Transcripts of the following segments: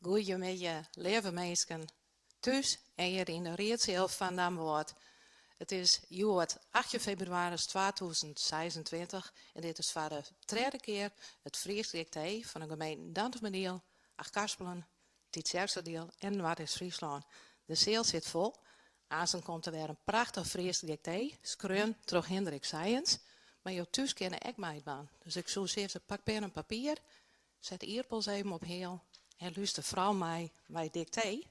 Goeiemiddei, leave minsken thús en hjir yn de riedseal fan Damwâld. It is hjoed 18 febrewaris 2026 en dit is foar de tredde kear it Frysk Diktee fan de gemeenten Dantumadiel, Achtkarspelen, Tytsjerksteradiel en Noardeast-Fryslân. De seal sit fol. Aansten komt der wer in prachtich Frysk diktee, skreaun troch Hindrik Sijens. Mar jo thús kinne ek meidwaan. Dus ik soe sizze, pak pen en papier, set de ierpels even op heal en lúster foaral mei mei it diktee.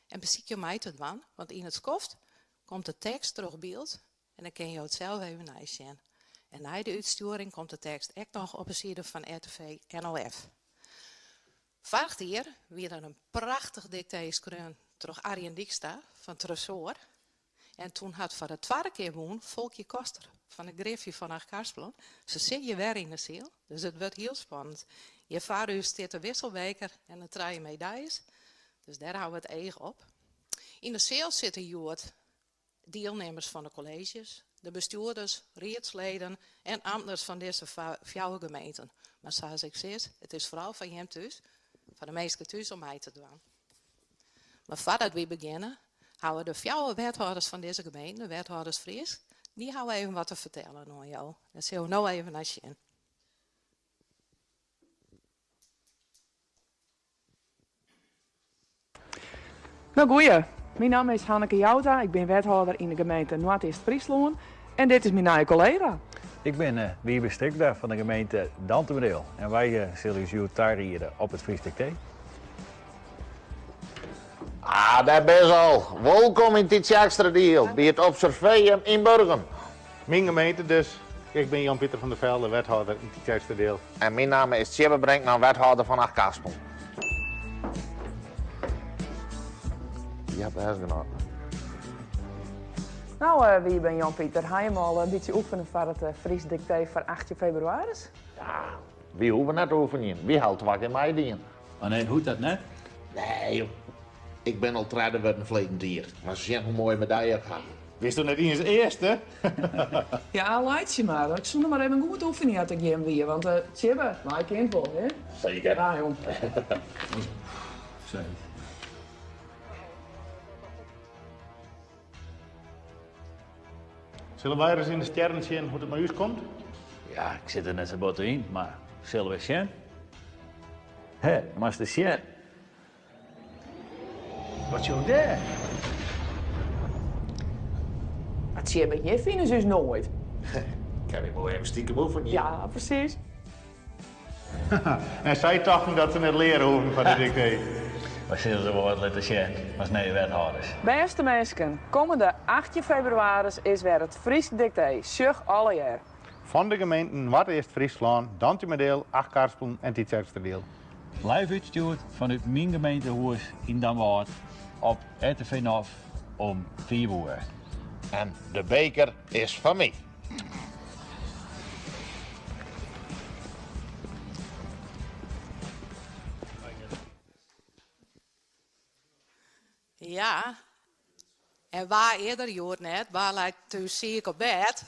En besykje mei te dwaan, want yn it skoft komt de tekst troch byld en dan kinne jo it sels even neisjen. En nei de útstjoering komt de tekst ek noch op de side fan RTV NOF. Foarich jier wie der in prachtich diktee skreaun troch Arjen Dykstra fan Tresoar. En toen hat foar de twadde kear wûn Folkje Koster fan de Griffy fan Achtkarspelen. Se sit hjir wer yn de seal, dus it wurdt hiel spannend. Hjir foar ús stiet de wisselbeker en de trije medaljes, dus dêr hawwe we it each op. Yn de seal sitte hjoed dielnimmers fan de kolleezjes, de bestjoerders, riedsleden en amtners fan dizze fjouwer gemeenten. Mar sa as ik sis, it is foaral foar jim thús, foar de minsken thús om mei te dwaan. Mar foardat wy begjinne, hawwe de fjouwer wethâlders fan dizze gemeenten, de wethâlders Frysk, dy hawwe even wat te fertellen oan jo. Dêr sille we no even nei sjen. No goeie, myn namme is Hanneke Jouta, ik bin wethâlder yn de gemeente Noardeast-Fryslân en dit is myn nije kollega. Ik bin eh, Wiebe Strikwerda fan de gemeente Dantumadiel en wy eh, sille ús hjoed tariede op it Frysk Diktee. Ah, dêr bist al. Wolkom yn Tytsjerksteradiel by it Observeum yn Burgum. Myn gemeente dus. Ik bin Jan Pieter van der Velde, wethâlder yn Tytsjerksteradiel. En myn namme is Tsjibbe Brinkman, wethâlder fan Achtkarspelen. Ja, bêst genôch. No, uh, Wiebe en Jan Pieter, ha jim al in bytsje oefene foar it uh, Frysk Diktee foar 18 febrewaris? Ja, wy hoege net te oefenjen. Wy ha al twa kear meidien. Oh nee, hoecht dat net? Nee, joh. Ik bin al tredde wurden ferleden jier. Mar sjen hoe moaie medalje ik ha. Bist do net iens earste? Ja, laitsje mar. Ik soe noch mar even goed oefenje as ik jim wie, want uh, Tsjibbe, my kin it wol, hè? Seker. Ja, jong. Zeker. Sille wy ris yn de stjerren sjen hoe't it mei ús komt? Ja, ik sit der net sa bot yn, mar sille we sjen? Hé, moatst ris sjen. Wat sjoch dêr? Mar Tsjibbe, hjir fine se ús noait. Kin ik wol even stikem oefenje. Ja, presys. En sy tochten dat se net leare hoegden foar de diktee. Wy sille se wol wat litte sjen as nije wethâlders. Bêste minsken, kommende 18 febrewaris is wer it Frysk Diktee. Sjoch allegear. Fan de gemeenten Noardeast-Fryslân, Dantumadiel, Achtkarspelen en Tytsjerksteradiel. Live útstjoerd fanút myn gemeentehûs yn Damwâld op RTV Nof om 5 oere. En de beker is fan my. Ja, en wa earder hjoed net, wa leit thús siik op bêd?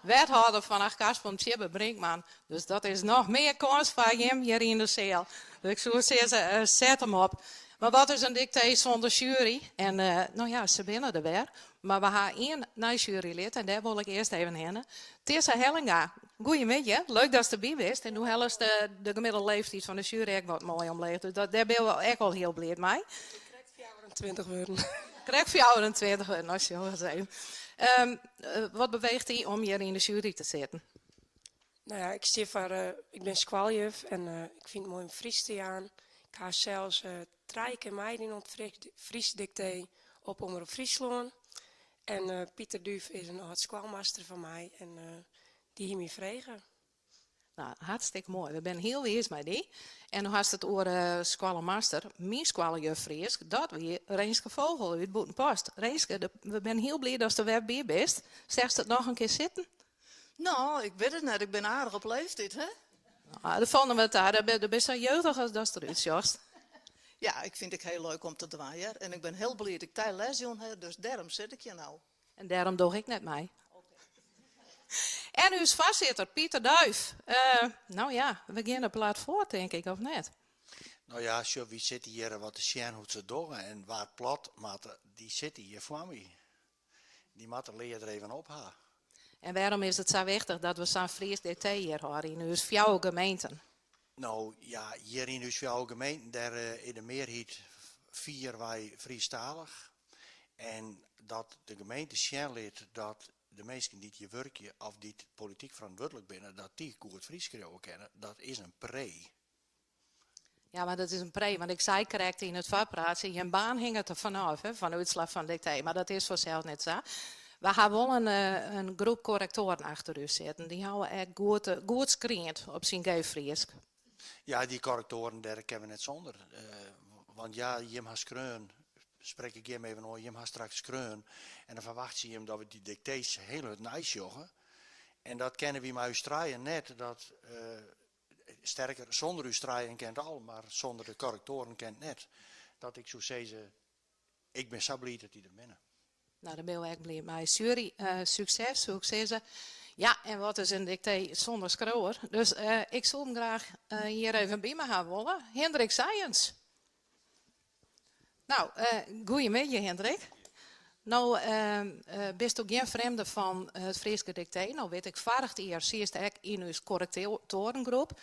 Wethâlder fan Achtkarspelen Tsjibbe Brinkman. Dus dat is noch mear kâns foar jim hjir yn de seal. Dus ik soe sizze, eh, set him op. Mar wat is in diktee sûnder sjuery? En eh, no ja, se binne der wer. Mar we ha ien nij sjuerylid en dêr wol ik earst even hinne. Tessa Hellinga, goeiemiddei. Leuk datst derby bist. En do hellest de, de gemiddelde leeftiid fan de sjuery ek wat moai omleech. Dus dat, dêr binne we ek al hiel bliid mei. Krekt 24 wurden. Krekt 24 wurden, no sjoch ris even. Um, wat beweecht dy om hjir yn de sjuery te sitten? Nou ja, ik stean foar, uh, ik bin skoaljuf en uh, ik fyn it moai om Frysk te jaan. Ik ha sels uh, trije kear meidien oan it Frysk Diktee op Omrop Fryslân. En Pieter Duuf is in âld skoalmaster fan my en dy hie my frege. Nou, hartstikke moai. We binne hiel wiis mei dy. En do hast it oer skoallemaster. Myn skoaljuf Frysk, dat wie Rinske Vogel út Bûtenpost. Rinske, we binne hiel bliid datst der wer by bist. Seachst it noch in kear sitten? No, ik wit it net. Ik bin aardich op leeftiid, hè? No, dat falt noch wol ta. Do bist sa jeugdich as datst derút sjochst. Ja, ik fyn it ek hiel leuk om te dwaan, hear. En ik bin hiel bliid dat ik dy les jûn ha, dus dêrom sit ik hjir no. En dêrom doch ik net mei. En ús foarsitter, Pieter Duijff. Uh, no ja, we geane plat foar, tink ik, of net? No ja, sjoch, wy sitte hjir wat te sjen hoe't se it dogge en wa't plat moatte, dy sitte hjir foar my. Dy moatte lear der even op ha. En wêrom is it sa wichtich dat we sa'n Frysk diktee hjir hâlde yn ús fjouwer gemeenten? No ja, hjir yn ús fjouwer gemeenten, dêr is de mearheid fierwei Frysktalich. En dat de gemeente sjen lit dat de minsken dy't hjir wurkje of dy't polityk ferantwurdlik binne, dat dy goed Frysk skriuwe kinne, dat is in pree. Ja, mar dat is in pree, want ik sei krekt yn it foarpraatsje, jin baan hinget der fanôf, hè, fan de útslach fan diktee, mar dat is fansels net sa. We ha wol in, eh, in groep korrektoaren achter ús sitten, dy hawwe ek goed, eh, goed screend op syn geef Frysk. Ja, dy korrektoaren, dêr kinne we net sûnder. Eh, want ja, jim ha skreaun, sprek ik jim even oan, jim ha straks skreaun en dan ferwachtsje jim dat we dy diktees hiel hurd neisjogge. En dat kinne wy mei ús trijen net, dat Sterker, sûnder ús trijen kin it al, mar sûnder de korrektoaren kin it net. Dat ik soe sizze, ik bin sa bliid dat dy der binne. No, dêr binne we ek bliid mei. Sjuery, sukses soe ik sizze. Ja, en wat is in diktee sûnder skriuwer? Dus ik soe him graach hjir even by my ha wolle. Hindrik Sijens. No, goeiemiddei Hindrik. No bisto gjin frjemde fan it Fryske diktee. No wit ik, foarich jier siest ek yn ús korrektoarengroep.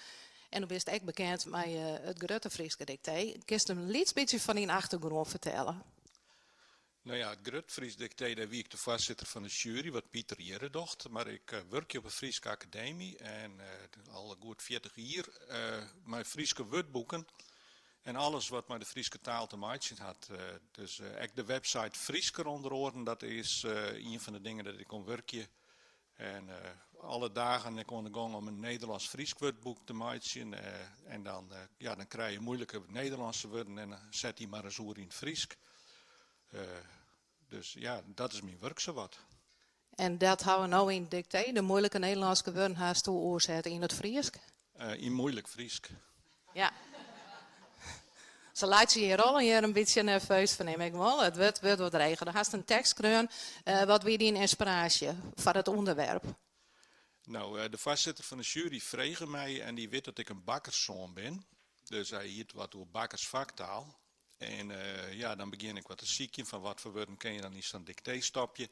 En do bist ek bekend mei it grutte Fryske diktee. Kinst in lyts bytsje fan dyn achtergrûn fertelle? No ja, it Grut Frysk Diktee, dêr wie ik de foarsitter fan de sjuery, wat Piter hjirre docht. Mar ik wurkje op de Fryske Akademy en al goed 40 jier mei Fryske wurdboeken en alles wat mei de Fryske taal te meitsjen hat. Dus ek de website Frysker ûnder oaren, dat is ien fan de dingen dêr't ik oan wurkje. En alle dagen ek oan de gong om in Nederlânsk-Frysk wurdboek te meitsjen. En dan, ja, dan krije je moeilike Nederlânske wurden en dan set dy mar ris oer yn it Frysk. Dus ja, dat is myn wurk sawat. En dat hawwe we no yn it diktee, de moeilike Nederlânske wurden hasto oerset yn it Frysk? Yn moeilik Frysk. Ja. Se laitsje hjir al hjir in bytsje nerveus, fernim ik wol. It wurdt, wurdt wat dreger. Do hast in tekst skreaun. Wat wie dyn ynspiraasje foar it ûnderwerp? No, de foarsitter fan de sjuery frege my en dy wit dat ik in bakkerssoan bin. Dus hy hie it wat oer bakkersfaktaal. En ja, dan begjin ik wat te sykjen fan wat foar wurden kin je dan yn sa'n diktee stopje.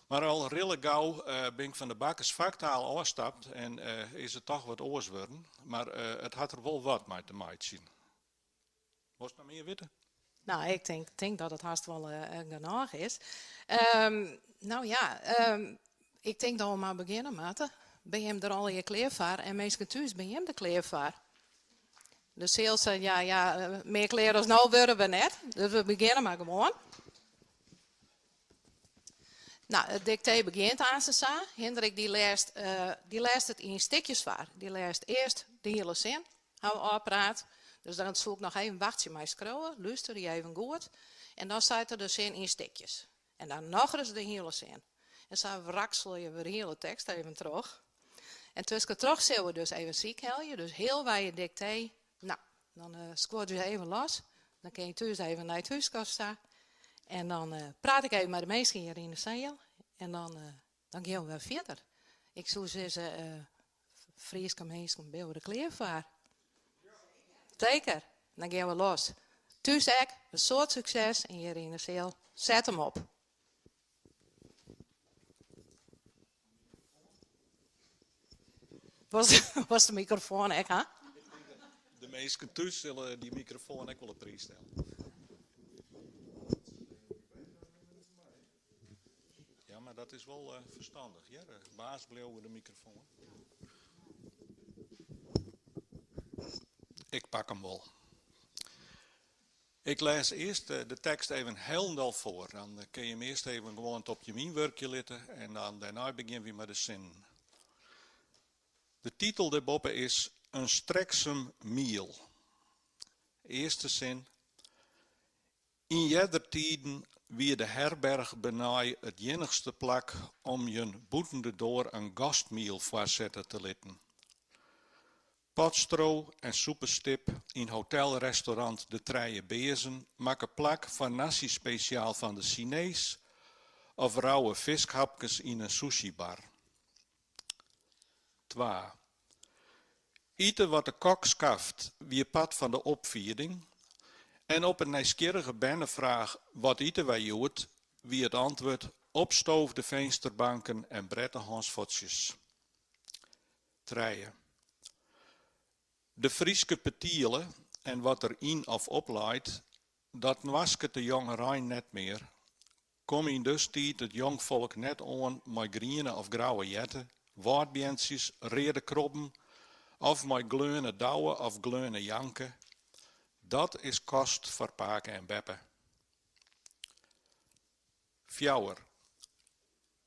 Mar al rillegau bin ik fan de bakkersfaktaal ôfstapt en is it toch wat oars wurden. Mar it hat der wol wat mei te meitsjen. Wolst noch mear witte? No, ik tink, tink dat it hast wol genôch is. No ja, ik tink dat we mar begjinne moatte. Binne jim der allegear klear foar? En minsken thús, binne jim der klear foar? De seal seit ja, ja, mear klear as no wurde we net. Dus we begjinne mar gewoan. No, it diktee begjint aansten sa. Hindrik dy lêst, dy lêst it yn stikjes foar. Dy lêst earst de hiele sin, ha we ôfpraat. Dus dan soe ik noch even wachtsje mei skriuwen. Lústerje even goed. En dan seit er de sin yn stikjes. En dan nochris de hiele sin. En sa wrakselje we de hiele tekst even troch. En tuskentroch sille we dus even sykhelje. Dus healwei it diktee, no, dan uh, skuorje je even los. Dan kin je thús even nei it húske sa. En dan uh, praat ik even mei de minsken hjir yn de seal. En dan, uh, dan gean we wer fierder. Ik soe sizze, uh, Fryske minsken, binne we der klear foar? Zeker, dan gean we los. Thús ek, in soad sukses en hjir yn de seal, set him op. Was, was de microfoon ek, ha? De minsken thús sille dy mikrofoan ek wol op priis stelle. Ja, mar dat is wol uh, ferstannich, hear. Baas bliuwe de mikrofoan. Ik pak him wol. Ik lês earst de tekst even hielendal foar. Dan kinne je him earst even gewoan op jim ynwurkje litte en dan dêrnei begjinne wy mei de sinnen. De titel dêrboppe is In streksum miel. Earste sin. Yn earder tiden wie de herberch benei it iennichste plak om jin bûten de doar in gastmiel foarsette te litten. Potstro en sûpestip yn hotelrestaurant De Trije Bearzen makke plak foar nasi-spesjaal fan de Sinees of rauwe fiskhapkes yn in sushibar. Twa. Ite wat de kok skaft wie part fan de opfieding en op in nijsgjirrige bernefraach 'Wat ite wy hjoed? Wie it antwurd, opstoofde finsterbanken en brette hânsfuotsjes. Trije. De Fryske petiele en wat der yn of op leit, dat noasket de jongerein net mear. Kom yn dustiid it jongfolk net oan mei griene of grauwe jette, wâldbeantsjes, reade krobben of mei gleone Douwe of gleone Janke. Dat is kost foar pake en beppe. Fjouwer.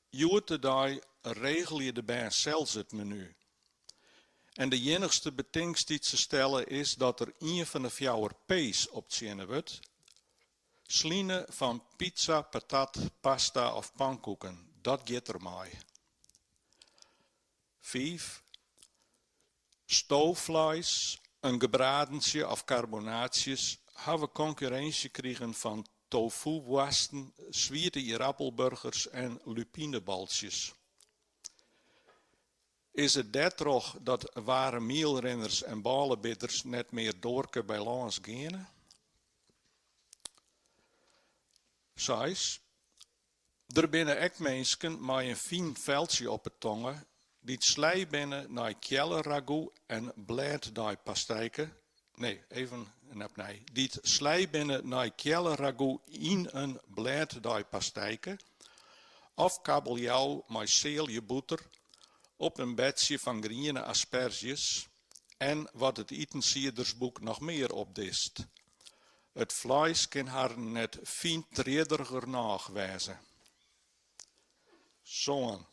Hjoed-de-dei regelje de bern sels it menu. En de iennichste betingst dy't se stelle is dat der ien fan de fjouwer P's optsjinne wurdt, sline fan pizza, patat, pasta of pankoeken, dat giet der mei. Fiif. Stoofleis, in gebradentsje of karbonaatsjes hawwe konkurrinsje krigen fan tofoewoarsten, swiete ierappelburgers en lupinebaltsjes. Is it dêrtroch dat waaremielrinners en bôlebidders net mear doarke by lâns geane? Seis. Der binne ek minsken mei in fyn feltsje op 'e tonge dy't slij binne nei kealleragout en blêddeipastijke, nee, even opnij, dy't slij binne nei kealleragout yn in blêddeipastijke of kabeljau mei sealjebûter op in bedsje fan griene asperzjes en wat it itensiedersboek noch mear opdist. It fleis kin harren net fyntrjidderigernôch wêze. Sân.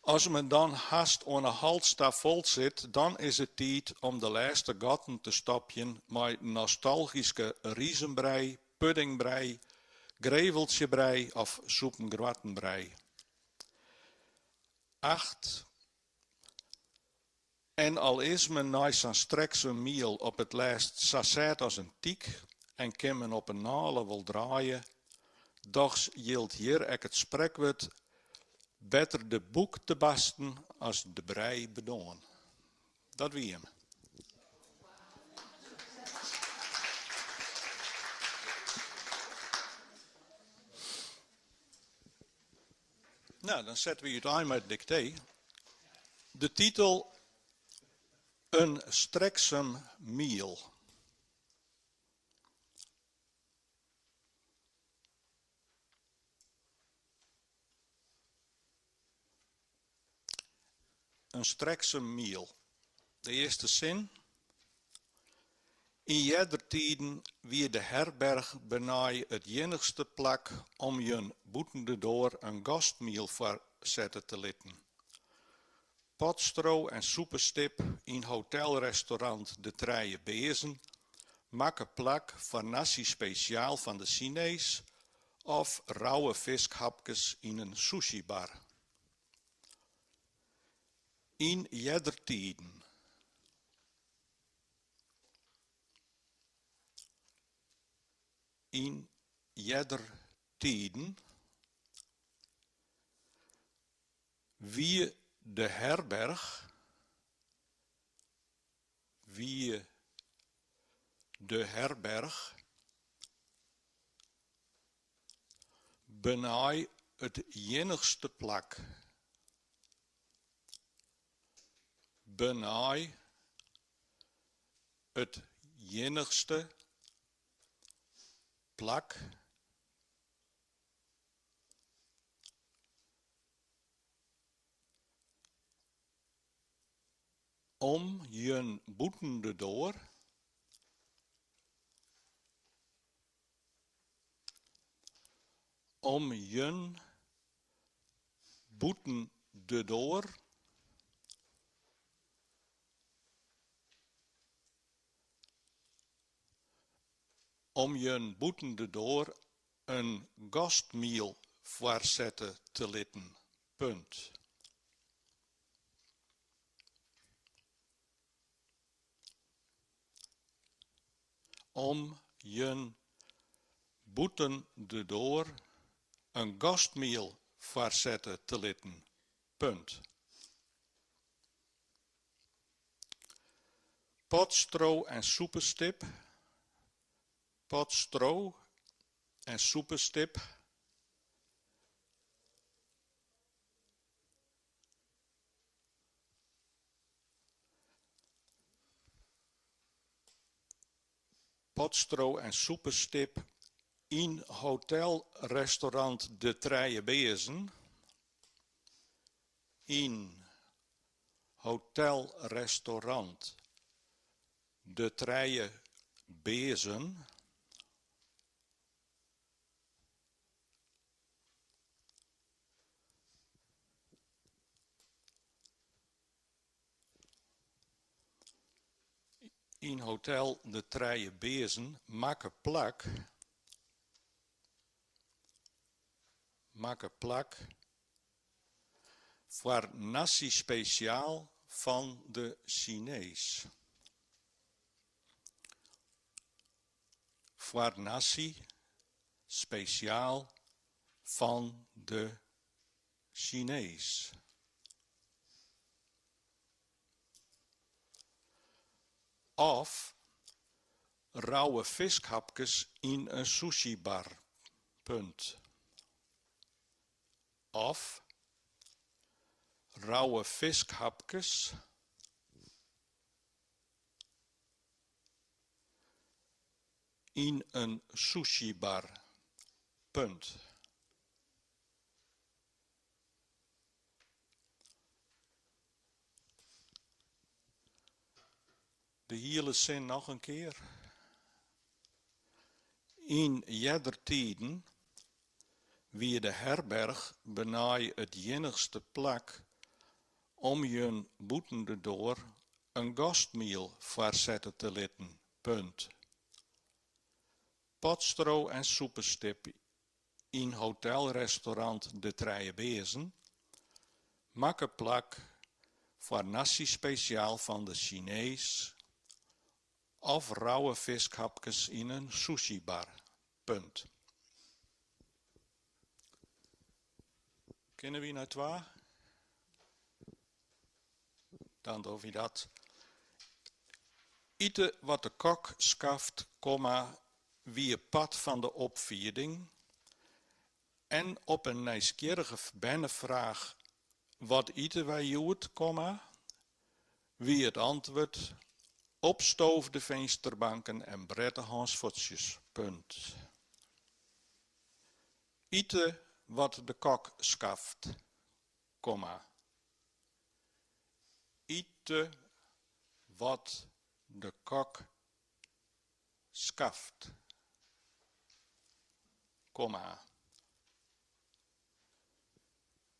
As men dan hast oan 'e hals ta fol sit, dan is it tiid om de lêste gatten te stopjen mei nostalgyske rizenbrij, puddingbrij, greveltsjebrij of sûpengroattenbrij. Acht. En al is men nei sa'n streksum miel op it lêst sa sêd as in tyk en kin men op 'e nâle wol draaie, dochs jildt hjir ek it sprekwurd, better de bûk te barsten as de brij bedoarn. Dat wie him. No, dan sette we útein mei it diktee. De titel In streksum miel. In streksum miel. De earste sin. Yn earder tiden wie de herberch benei it iennichste plak om jin bûten de doar in gastmiel foarsette te litten. Potstro en sûpestip yn hotelrestaurant De Trije Bearzen makke plak foar nasi spesjaal fan de Sinees of rauwe fiskhapkes yn in sushibar. Yn earder tiden. Yn earder tiden wie de herberch wie de herberch benei it iennichste plak. Benei it iennichste plak om jin bûten de doar om jin bûten de doar om jin bûten de doar in gastmiel foarsette te litten. Punt. Om jin bûten de doar in gastmiel foarsette te litten. Punt. Potstro en sûpestip, potstro en sûpestip. Potstro en sûpestip yn hotel-restaurant De Trije Bearzen, yn hotel-restaurant De Trije Bearzen. Yn hotel De Trije Bearzen makke plak makke plak foar nasi spesjaal fan de Sinees. Foar nasi spesjaal fan de Sinees. Of rauwe fiskhapkes yn in sushibar. Punt. Of rauwe fiskhapkes yn in sushibar. Punt. De hiele sin noch in kear. Yn earder tiden wie de herberch benei it iennichste plak om jin bûten de doar in gastmiel foarsette te litten. Punt. Potstro en sûpestip yn hotel-restaurant De Trije Bearzen makke plak foar nasi spesjaal fan de Sinees of rauwe fiskhapkes yn in sushibar. Punt. Kinne wy nei twa? Dan dogge wy dat. Ite wat de kok skaft, komma, wie part fan de opfieding en op in nijsgjirrige bernefraach Wat ite wy hjoed, komma, wie it antwurd opstoofde finsterbanken en brette hânsfuotsjes. Punt. Ite wat de kok skaft, komma. Ite wat de kok skaft, komma.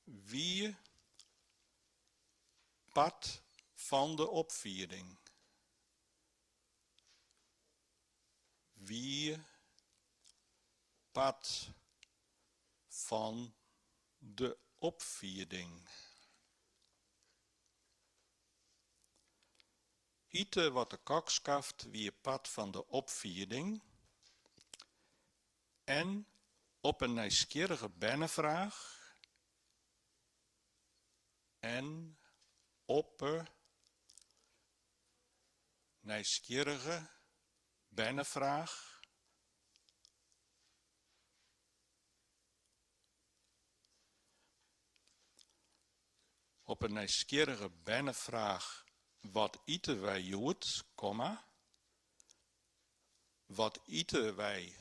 Wie part fan de opfieding. Wie part fan de opfieding. Ite wat de kok skaft wie part fan de opfieding en op in nijsgjirrige bernefraach en op 'e nijsgjirrige bernefraach op 'e nijsgjirrige bernefraach Wat ite wy hjoed, komma, wat ite wy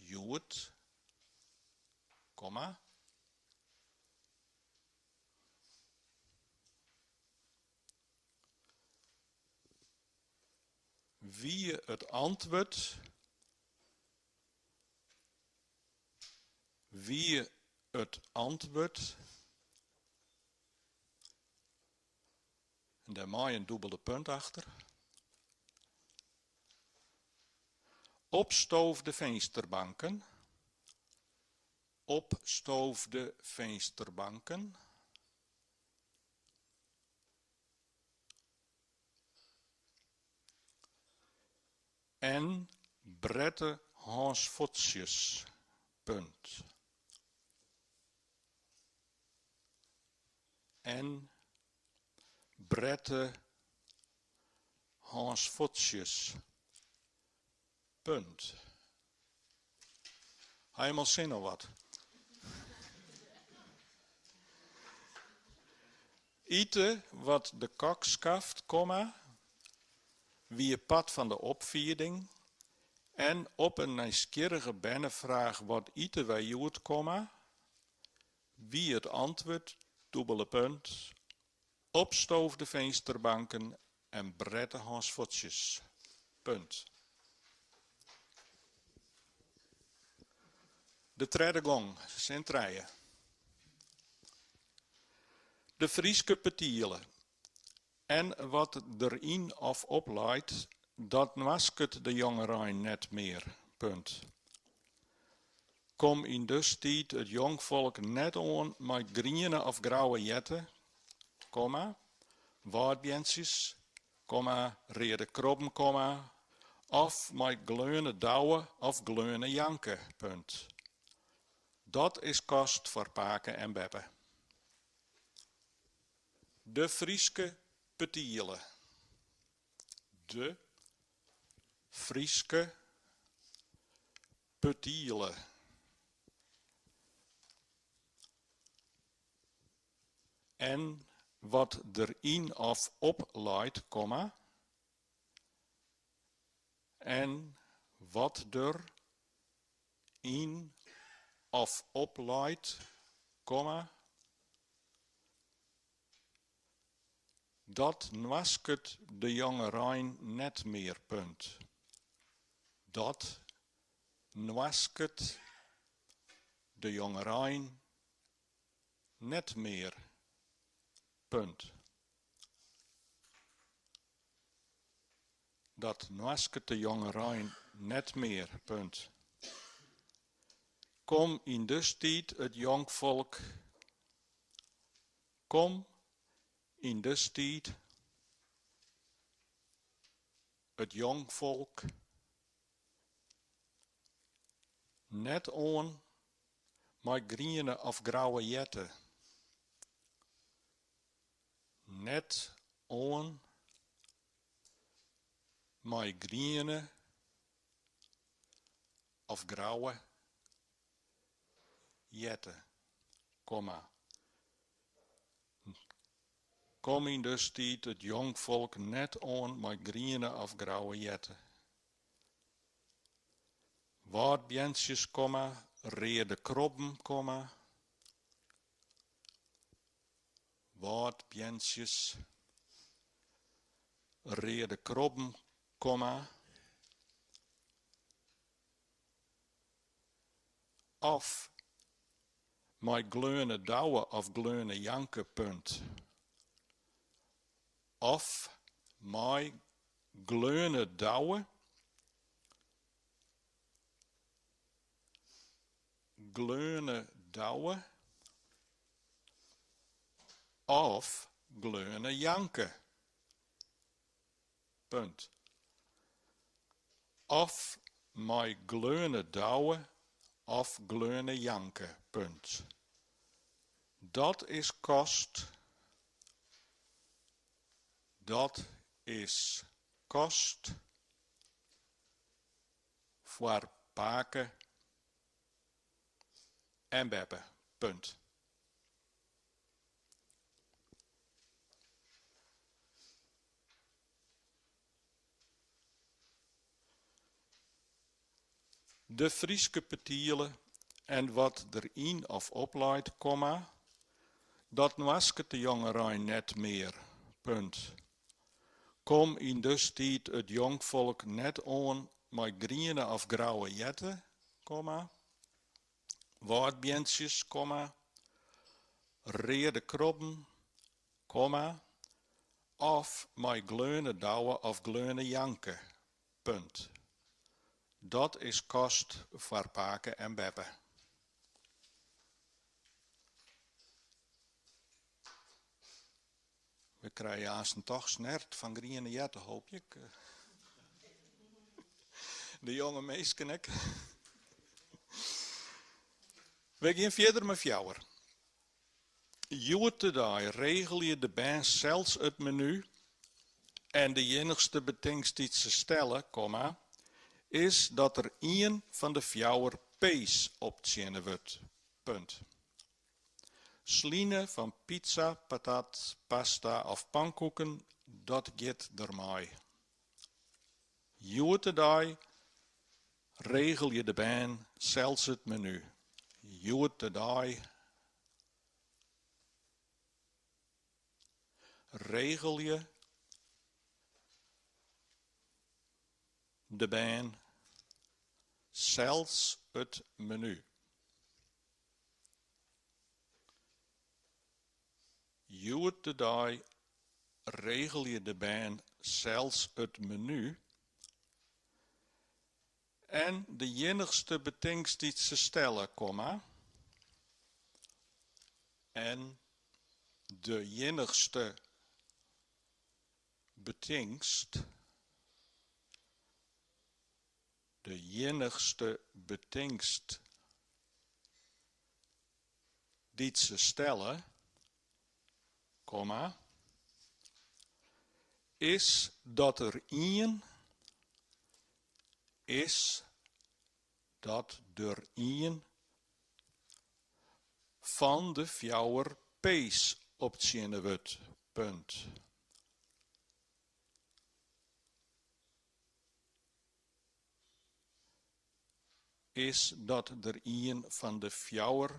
hjoed, komma. Wie it antwurd wie it antwurd en dêr mei in dûbelde punt achter. Opstoofde finsterbanken, opstoofde finsterbanken. En brette hânsfuotsjes. Punt. En brette. Hânsfuotsjes. Punt. Ha jim al sin oan wat? Ite wat de kok skaft, komma, wie part fan de opfieding en op in nijsgjirrige bernefraach wat ite wy hjoed, komma, wie it antwurd, dûbele punt, opstoofde finsterbanken en brette hânsfuotsjes. Punt. De tredde gong, sin trije. De Fryske petiele en wat der yn of op leit, dat noasket de jongerein net mear. Punt. Kom yn dustiid it jongfolk net oan mei griene of grauwe jette, komma, wâldbeantsjes, komma, reade krobben, komma, of mei gleone Douwe of gleone Janke, punt. Dat is kost foar pake en beppe. De Fryske petiele. De Fryske petiele. En wat der yn of op leit, komma, en wat der yn of op leit, komma, dat noasket de jongerein net mear, punt. Dat noasket de jongerein net mear, punt. Dat noasket de jongerein net mear, punt. Kom yn dustiid it jongfolk, kom yn dustiid it jongfolk net oan mei griene of grauwe jette. Net oan mei griene of grauwe jette, komma. Kom yn dustiid it jongfolk net oan mei griene of grauwe jette. Wâldbeantsjes, komma, reade krobben, komma, wâldbeantsjes, reade krobben, komma, of mei gleone Douwe of gleone Janke, punt. Of mei gleone Douwe, gleone Douwe of gleone Janke, punt. Of mei gleone Douwe of gleone Janke, punt. Dat is kost, dat is kost foar pake en beppe, punt. De Fryske petiele en wat der yn of op leit, komma, dat noasket de jongerein net mear, punt. Kom yn dustiid it jongfolk net oan mei griene of grauwe jette, komma, wâldbeantsjes, komma, reade krobben, komma, of mei gleone Douwe of gleone Janke, punt. Dat is kost foar pake en beppe. We krije aansten toch snert fan griene jette, hoopje ik. De jonge minsken ek. We gean fierder mei fjouwer. Hjoed-de-dei regelje de bern sels it menu. En de iennichste betingst dy't se stelle, komma, is dat der ien fan de fjouwer P's optsjinne wurdt. Punt. Sline fan pizza, patat, pasta of pankoeken, dat giet dermei. Hjoed-de-dei regelje de bern sels it menu. Hjoed-de-dei regelje de bern sels it menu. Hjoed-de-dei regelje de bern sels it menu en de iennichste betingst dy't se stelle, komma, en de iennichste betingst, de iennichste betingst dy't se stelle, komma, is dat der ien, is dat der ien fan de fjouwer P's optsjinne wurdt. Punt. Is dat der ien fan de fjouwer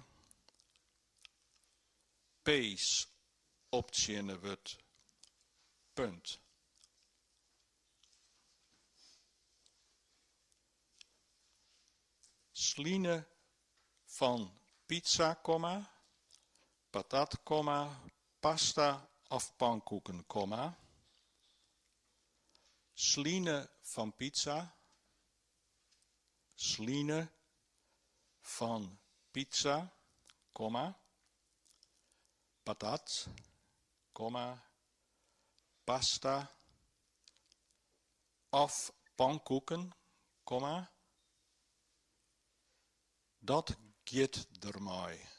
P's optsjinne wurdt. Punt. Sline fan pizza, komma, patat, komma, pasta of pankoeken, komma, Sline fan pizza, sline fan pizza, komma, patat, komma, pasta of pankoeken, komma, dat giet dermei.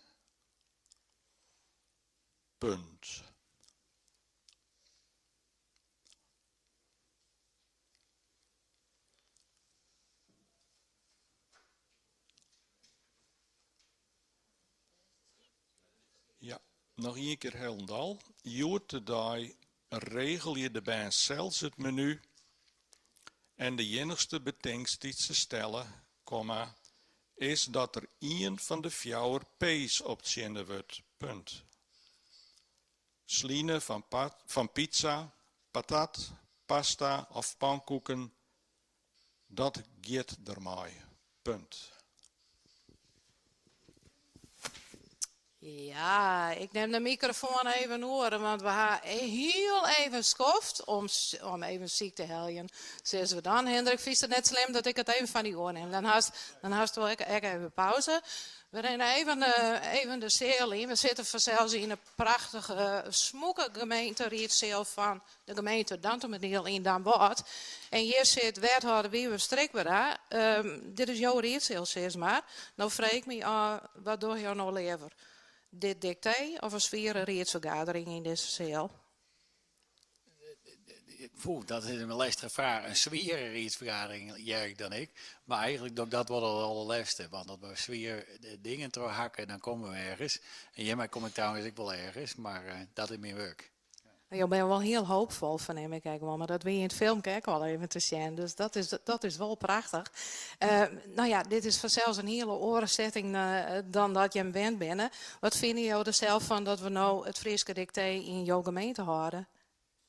Punt. Ja, noch ien kear hielendal. Hjoed-de-dei regelje de bern sels it menu en de iennichste betingst dy't se stelle, komma, is dat der ien fan de fjouwer P's optsjinne wurdt. Punt. Sline fan fan pizza, patat, pasta of pankoeken, dat giet dermei. Punt. Ja, ik nim de mikrofoan even oer, want we ha hiel even skoft om, om even syk te heljen. Sizze we dan, Hendrik, fynst it net slim dat ik it even fan dy oernim? Dan hast, dan hast wol ek even pauze. We rinne even, even de seal yn. We sitte fansels yn 'e prachtige, smûke gemeenteriedsseal fan de gemeente Dantumadiel yn Damwâld. En hjir sit wethâlder Wybe Strikwerda. Dit is jo riedseal, sis mar. No freegje ik my ôf, wat dogge jo no leaver? Dit diktee of in swiere riedsfergadering yn dizze seal? Poeh, dat is in lestige fraach. In swiere riedsfergadering hear ik dan ek. Mar eigentlik doch ik dat wol it allerleafste. Want as we swier dingen trochhakke, dan komme we ergens. En hjirmei kom ik trouwens ek wol ergens, mar dat is myn wurk. Jo binne wol hiel hoopfol, fernim ik ek wol, mar dat wie yn it filmke ek al even te sjen, dus dat is, dat is wol prachtich. No ja, dit is fansels in hiele oare setting dan dat jim wend binne. Wat fine jo der sels fan dat we no it Fryske diktee yn jo gemeente hâlde?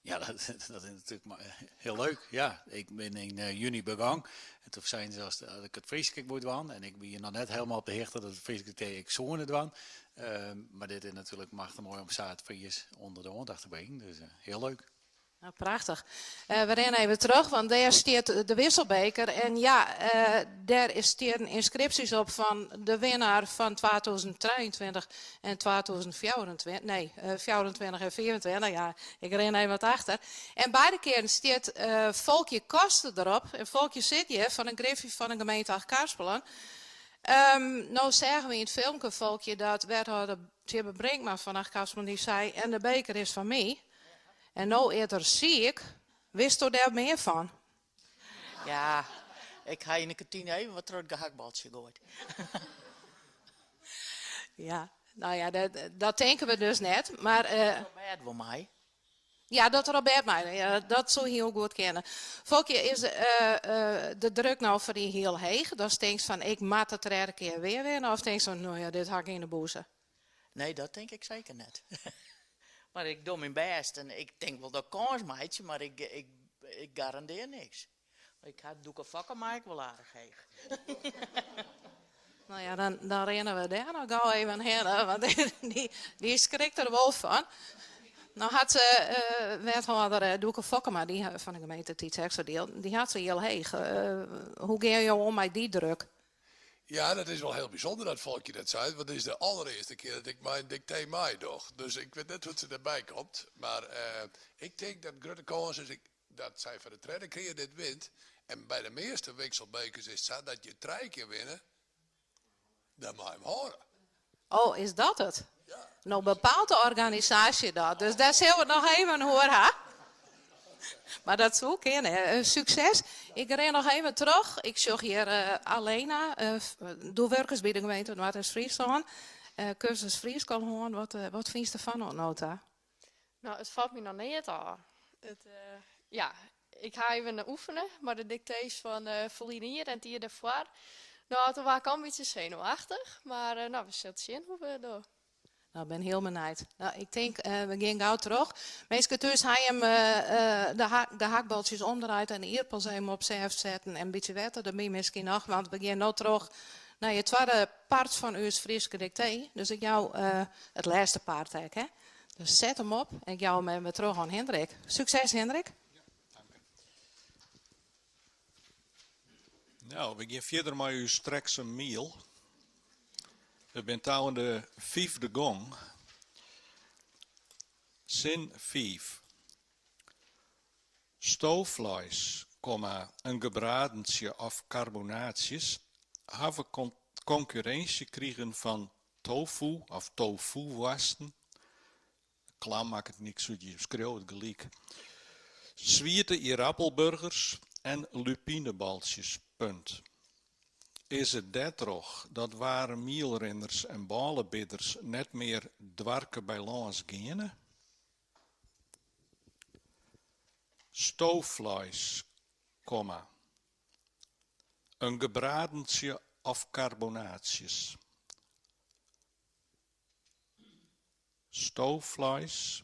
Ja, dat, dat is natuerlik hiel leuk. Ja, ik bin yn juny begûn en toen seinen se dat ik it Frysk ek moat dwaan en ik wie noch net helemaal op de hichte dat it Frysk diktee ek soene dwaan. Mar dit is natuerlik machtich moai om sa it Frysk ûnder de oandacht te bringen, dus hiel leuk. Nou, prachtich. We rinne even troch, want dêr stiet de wisselbeker. En ja, dêr stean ynskripsjes op fan de winnaar fan 2023 en 2024. Nee, 24 en 25. Ja, ik rin even wat achter. En beide kearen stiet Folkje Koster derop. En Folkje sit hjir fan de griffy fan de gemeente Achtkarspelen. No seagen we yn it filmke, Folkje, dat wethâlder Tjibbe Brinkman fan Achtkarspelen dy sei, en de beker is fan my. En no is er siik. Witsto dêr mear fan? Ja, ik ha yn de kantine even wat troch it gehakbaltsje goaid. Ja, no ja, dat, dat tinke we dus net. Mar, uh, Robert wol mei. Ja, dat Robert mei. Ja, dat soe hiel goed kinne. Folkje, is uh, uh, de druk no foar dy hiel heech? Datst tinkst fan ik moat de tredde kear wer winne? Of tinkst fan no ja, dit ha ik yn de bûse? Nee, dat tink ik seker net. Mar ik doch myn bêst en ik tink wol dat ik kâns meitsje, mar ik, ik, ik garandear niks. Ik ha Doeke Fokkema ek wol aardich heech. No ja, dan, dan rinne we dêr noch gau even hinne, want dy, dy skrikt der wol fan. No hat se uh, wethâlder eh, Doeke Fokkema dy fan de gemeente Tytsjerksteradiel, dy hat se hiel heech. Uh, hoe gean jo om mei dy druk? Ja, dat is wol hiel bysûnder dat Folkje dat seit, want it is de alderearste kear dat ik mei in diktee meidoch. Dus ik wit net hoe't se dêrby komt. Mar uh, ik tink dat grutte kâns is ik, dat sy foar de tredde kear dit wint. En by de measte wikselbekers is it sa dat je trije kear winne, dan mei him hâlde. Oh, is dat it? No bepaalt de organisaasje dat, dus dêr sille we it noch even oer ha. Mar dat soe kinne. Eh, sukses. Ik rin noch even troch. Ik sjoch hjir uh, Alena, uh, do wurkest by de gemeente Noardeast-Fryslân. Uh, kursus Frysk al hân. Wat, uh, wat fynst derfan oant no ta? No, it falt my noch neat ôf. It, ja, ik ha even oefene mei de diktees fan ferline jier en it jier dêrfoar. No, toen waard ik al in bytsje senuwachtich, mar no, we sille sjen hoe't we it dogge. No, ik bin hiel benijd. No, ik tink, we gean gau troch. Minsken thús, ha jim de, ha de hakbaltsjes omdraaid en de ierpels even op sêft setten en in bytsje wetter derby miskien noch, want we gean no troch nei it twadde part fan ús Fryske diktee. Dus ik jou it lêste part ek, hè. Dus set him op en ik jou him even wer troch oan Hindrik. Sukses, Hindrik. No, we gean fierder mei ús Streksum Miel. We binne ta oan de fyfde gong. Sin fiif. Stoofleis, komma, in gebradentsje of karbonaatsjes hawwe konkurrinsje krigen fan tofu of tofuwoarsten. Klam makket niks út, je skriuwe it gelyk. Swiete ierappelburgers en lupinebaltsjes. Punt. Is it dêrtroch dat waaremielrinners en bôlebidders net mear doarke by lâns geane? Stoofleis, komma, in gebradentsje of karbonaatsjes. Stoofleis,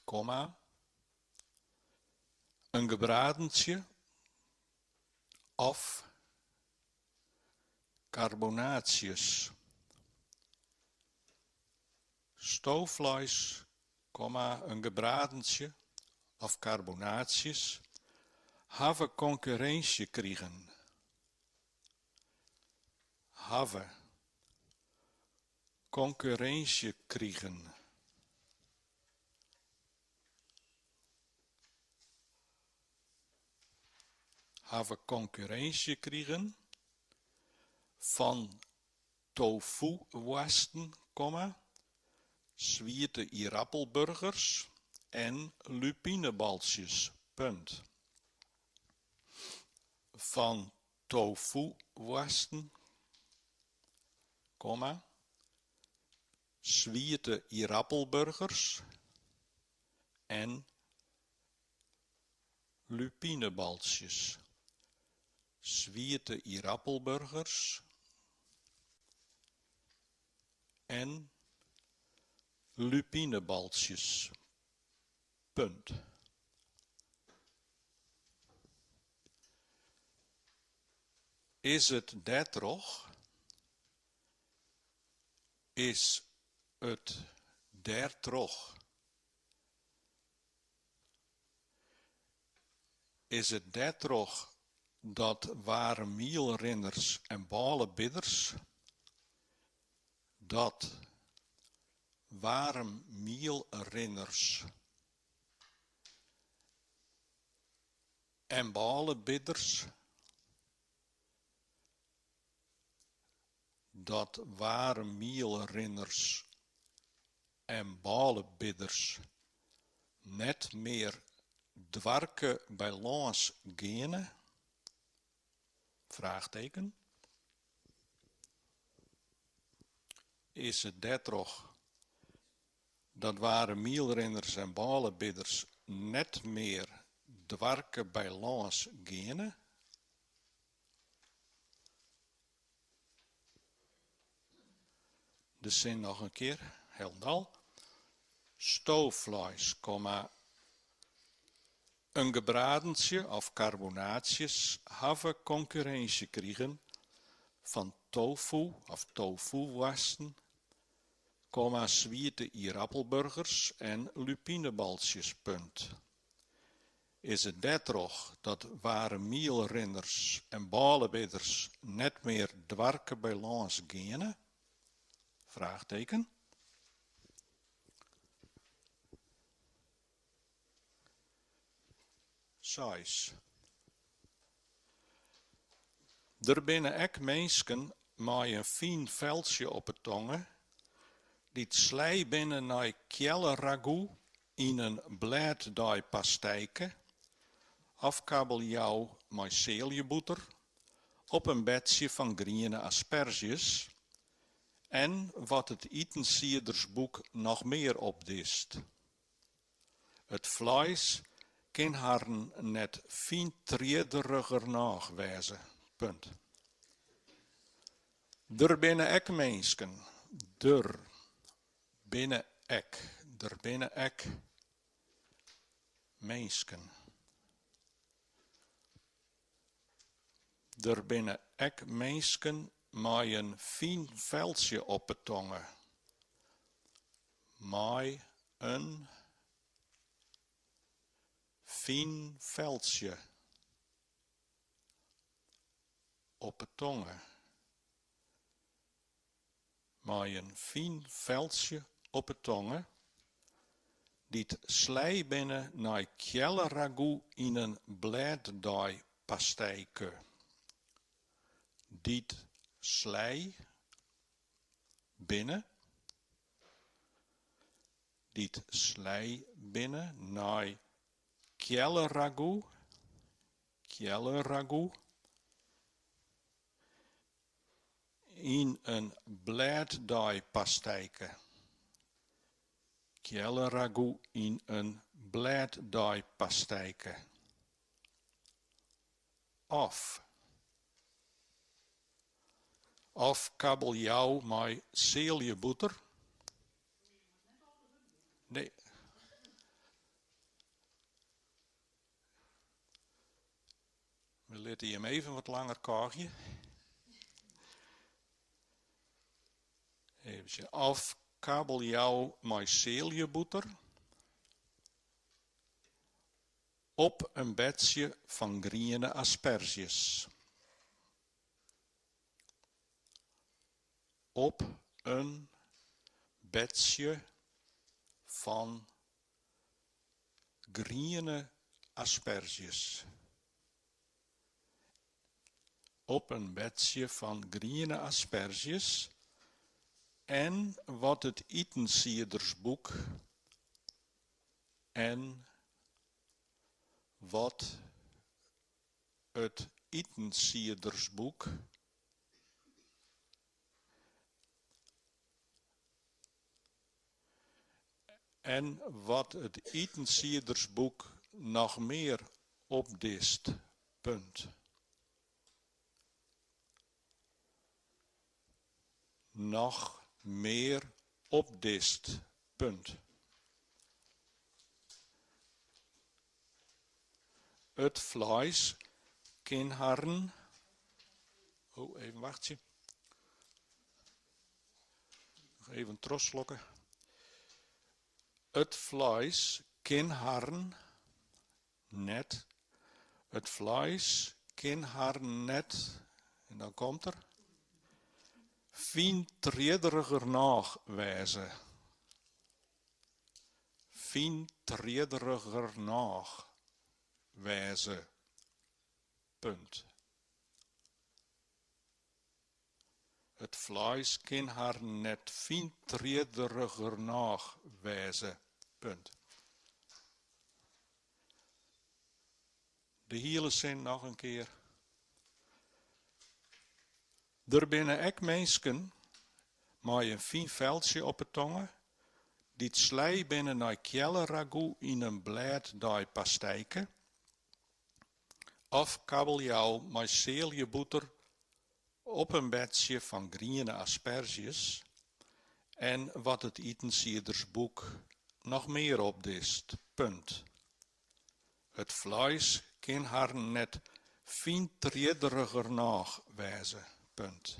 komma, in gebradentsje of karbonaatsjes. Stoofleis, komma, in gebradentsje of karbonaatsjes hawwe konkurrinsje krigen. Hawwe konkurrinsje krigen. Hawwe konkurrinsje krigen fan tofuwoarsten, komma, swiete ierappelburgers en lupinebaltsjes. Punt. Fan tofuwoarsten, komma, swiete ierappelburgers en lupinebaltsjes. Swiete ierappelburgers en lupinebaltsjes. Punt. Is it dêrtroch? Is it dêrtroch? Is it dêrtroch dat waaremielrinners en bôlebidders dat waaremielrinners en bôlebidders dat waaremielrinners en bôlebidders net mear Doarke bylâns geane? Fraachteken. Is it dêrtroch dat ware mielrinners en bôlebidders net mear doarke bylâns geane? De sin noch in kear, hielendal. Stoofleis, komma, in gebradentsje of karbonaatsjes hawwe konkurrinsje krigen fan tofu of tofuwoarsten, komma, swiete ierappelburgers en lupinebaltsjes, punt. Is it dêrtroch dat ware mielrinners en bôlebidders net mear doarke bylâns geane? Fraachteken. Seis. Der binne ek minsken mei in fyn feltsje op 'e tonge dy't slij binne nei kealleragû yn in blêddeipasteike of kabeljau mei sealjebûter op in bedsje fan griene asperzjes en wat it itensiedersboek noch mear opdist. It fleis kin harren net fyntriedderichernôch wêze. Punt. Der binne ek minsken, der binne ek, der binne ek minsken. Der binne ek minsken mei in fyn feltsje op 'e tonge. Mei in fyn feltsje op 'e tonge. Mei in fyn feltsje op 'e tonge, dy't slij binne nei kealleragû yn in blêddeipasteike. Dy't slij binne, dy't slij binne nei kealleragû, kealleragû yn in blêddeipasteike. Kealleragû yn in blêddeipasteike. Of. Of kabeljau mei sealjebûter. Nee. We litte jim even wat langer kôgje. Even sjen. Of kabeljau mei sealjebûter op in bedsje fan griene asperzjes. Op in bedsje fan griene asperzjes. Op in bedsje fan griene asperzjes en wat it itensiedersboek en wat it itensiedersboek en wat it itensiedersboek noch mear opdist. Punt. Noch mear opdist. Punt. It fleis kin harren. Oh, even wachtsje. Noch even trochslokke. It fleis kin harren net. It fleis kin harren net. En dan komt er. Fyntriedderichernôch wêze. Fyntriedderichernôch wêze. Punt. It fleis kin harren net fyntriedderichernôch wêze. Punt. De hiele sin noch in kear. Der binne ek minsken mei in fyn feltsje op 'e tonge dy't slij binne nei kealleragout yn in blêddeipasteike of kabeljau mei sealjebûter op in bedsje fan griene asperzjes en wat it itensiedersboek noch mear opdist. Punt. It fleis kin harren net fyntrjidderigernôch wêze. Punt.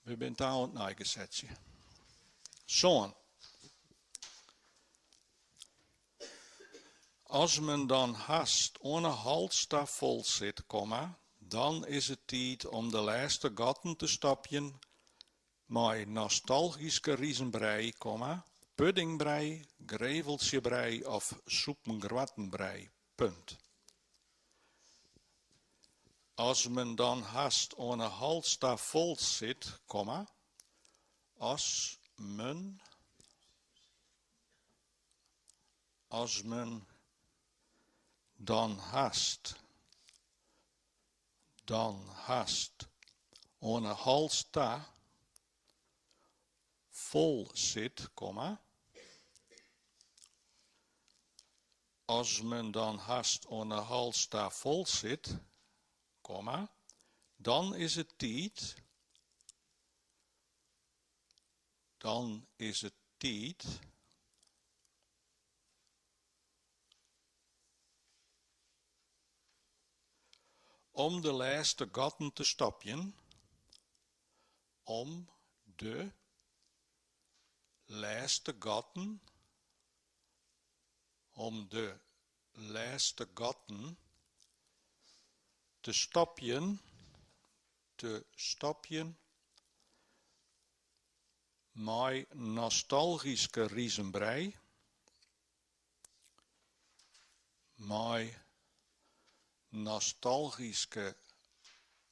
We binne ta oan it neigesetsje. Sân. As men dan hast oan 'e hals ta fol sit, komma, dan is it tiid om de lêste gatten te stopjen mei nostalgyske rizenbrij, komma, puddingbrij, greveltsjebrij of sûpengroattenbrij. Punt. As men dan hast oan 'e hals ta fol sit, komma, as men, as men dan hast, dan hast oan 'e hals ta fol sit, komma, as men dan hast oan 'e hals ta fol sit, komma, dan is it tiid, dan is it tiid om de lêste gatten te stopjen, om de lêste gatten, om de lêste gatten te stopjen, te stopjen mei nostalgyske rizenbrij, mei nostalgyske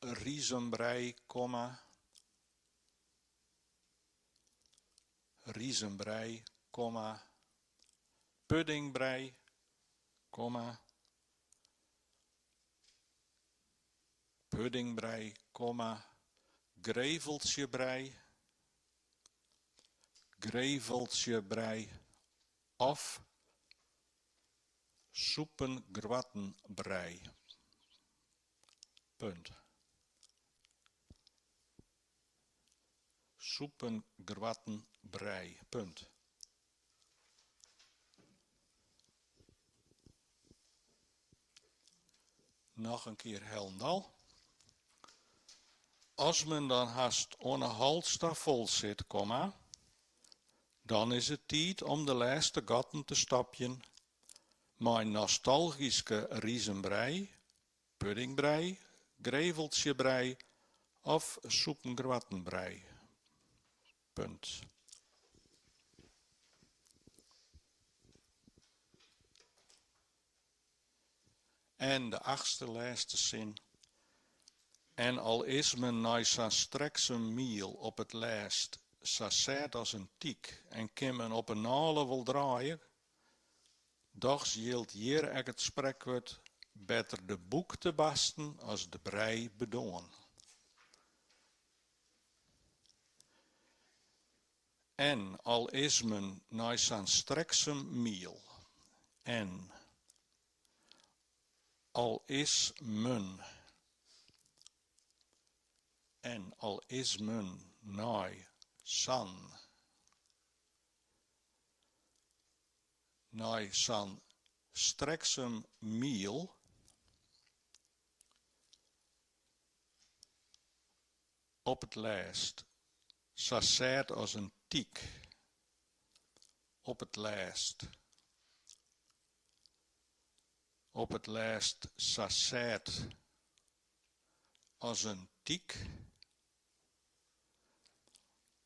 rizenbrij, komma, rizenbrij, komma, puddingbrij, komma, puddingbrij, komma, greveltsjebrij, greveltsjebrij of sûpengroattenbrij. Punt. Sûpengroattenbrij. Punt. Noch in kear helendal. As men dan hast oan 'e hals ta fol sit, komma, dan is it tiid om de lêste gatten te stopjen mei nostalgyske rizenbrij, puddingbrij, greveltsjebrij of sûpengroattenbrij. Punt. En de achtste lêste sin. En al is men nei sa'n streksum miel op it lêst sa sêd as in tyk en kin men op 'e nâle wol draaie, dochs jildt hjir ek it sprekwurd, better de bûk te barsten as de brij bedoarn. En al is men nei sa'n streksum miel, en al is men, en al is men nei sa'n, nei sa'n streksum miel op it lêst sa sêd as in tyk, op it lêst, op it lêst sa sêd as in tyk,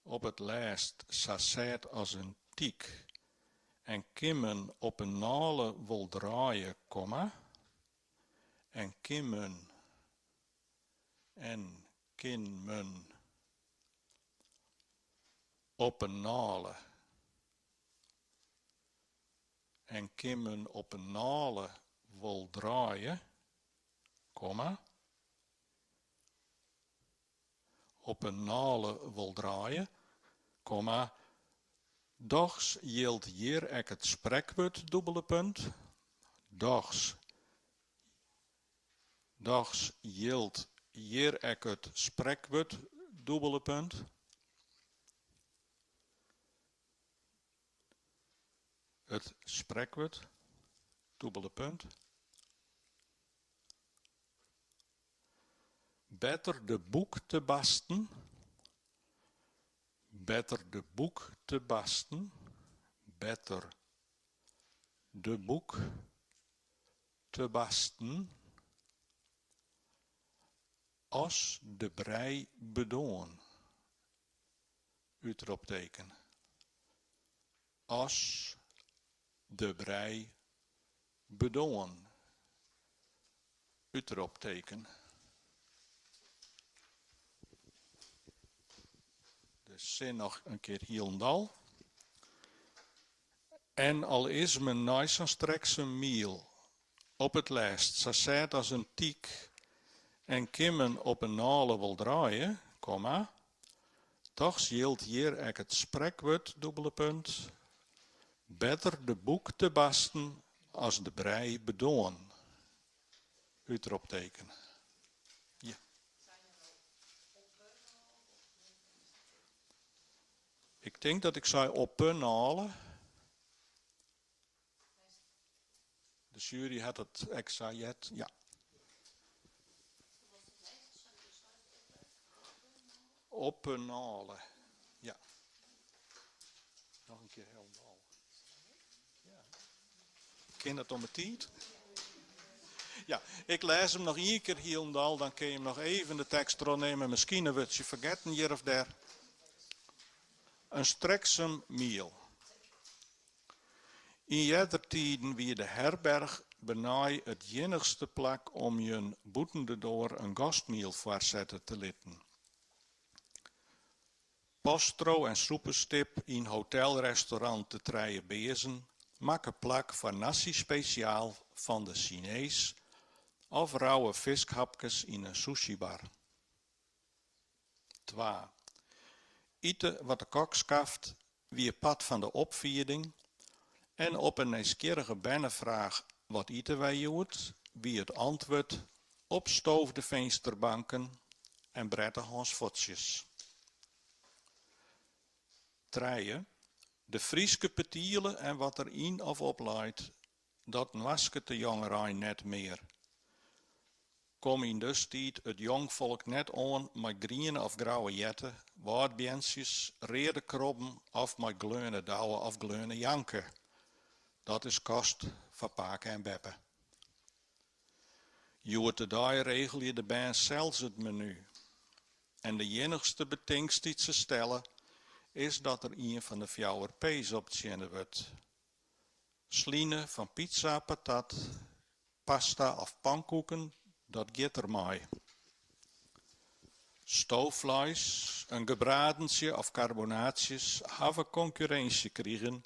op it lêst sa sêd as in tyk en kin men op 'e nâle wol draaie, komma, en kin men, en kin men. Op 'e nâle. En kin men op 'e nâle wol draaie, komma, op 'e nâle wol draaie, komma, dochs jildt hjir ek it sprekwurd dûbele punt, dochs, dochs jildt hjir ek it sprekwurd dûbele punt. It sprekwurd dûbele punt. Better de bûk te barsten, better de bûk te barsten, better de bûk te barsten as de brij bedoarn. Útropteken. As de brij bedoarn. Útropteken. De sin noch in kear hielendal. En al is men nei sa'n streksum miel op it lêst sa sêd as in tyk en kin men op 'e nâle wol draaie, komma, dochs jildt hjir ek it sprekwurd dûbele punt, better de bûk te barsten as de brij bedoarn. Útropteken. Ja. Ik tink dat ik sei op 'e nâle. De sjuery hat it ek sa heard, ja. Op 'e nâle, ja. Noch in kear hielendal. Ja. Kin dat om 'e tiid? Ja, ik lês him noch ien kear hielendal, dan kinne jim noch even de tekst trochnimme. Miskien in wurdsje fergetten hjir of dêr. In streksum miel. Yn earder tiden wie de herberch benei it iennichste plak om jin bûten de doar in gastmiel foarsette te litten. Postro en sûpestip yn hotel-restaurant De Trije Bearzen makke plak foar nasi spesjaal fan de Sinees of rauwe fiskhapkes yn in sushibar. Twa. Ite wat de kok skaft wie part fan de opfieding en op in nijsgjirrige bernefraach wat ite wy hjoed wie it antwurd opstoofde finsterbanken en brette hânsfuotsjes. Trije. De Fryske petiele en wat der yn of op leit, dat noasket de jongerein net mear. Kom yn dustiid it jongfolk net oan mei griene of grauwe jette, wâldbeantsjes, reade krobben of mei gleone Douwe of gleone Janke. Dat is kost foar pake en beppe. Hjoed-de-dei regelje de bern sels it menu. En de iennichste betingst dy't se stelle is dat der ien fan de fjouwer P's optsjinne wurdt. Sline fan pizza, patat, pasta of pankoeken, dat giet der mei. Stoofleis, in gebradentsje of karbonaatsjes hawwe konkurrinsje krigen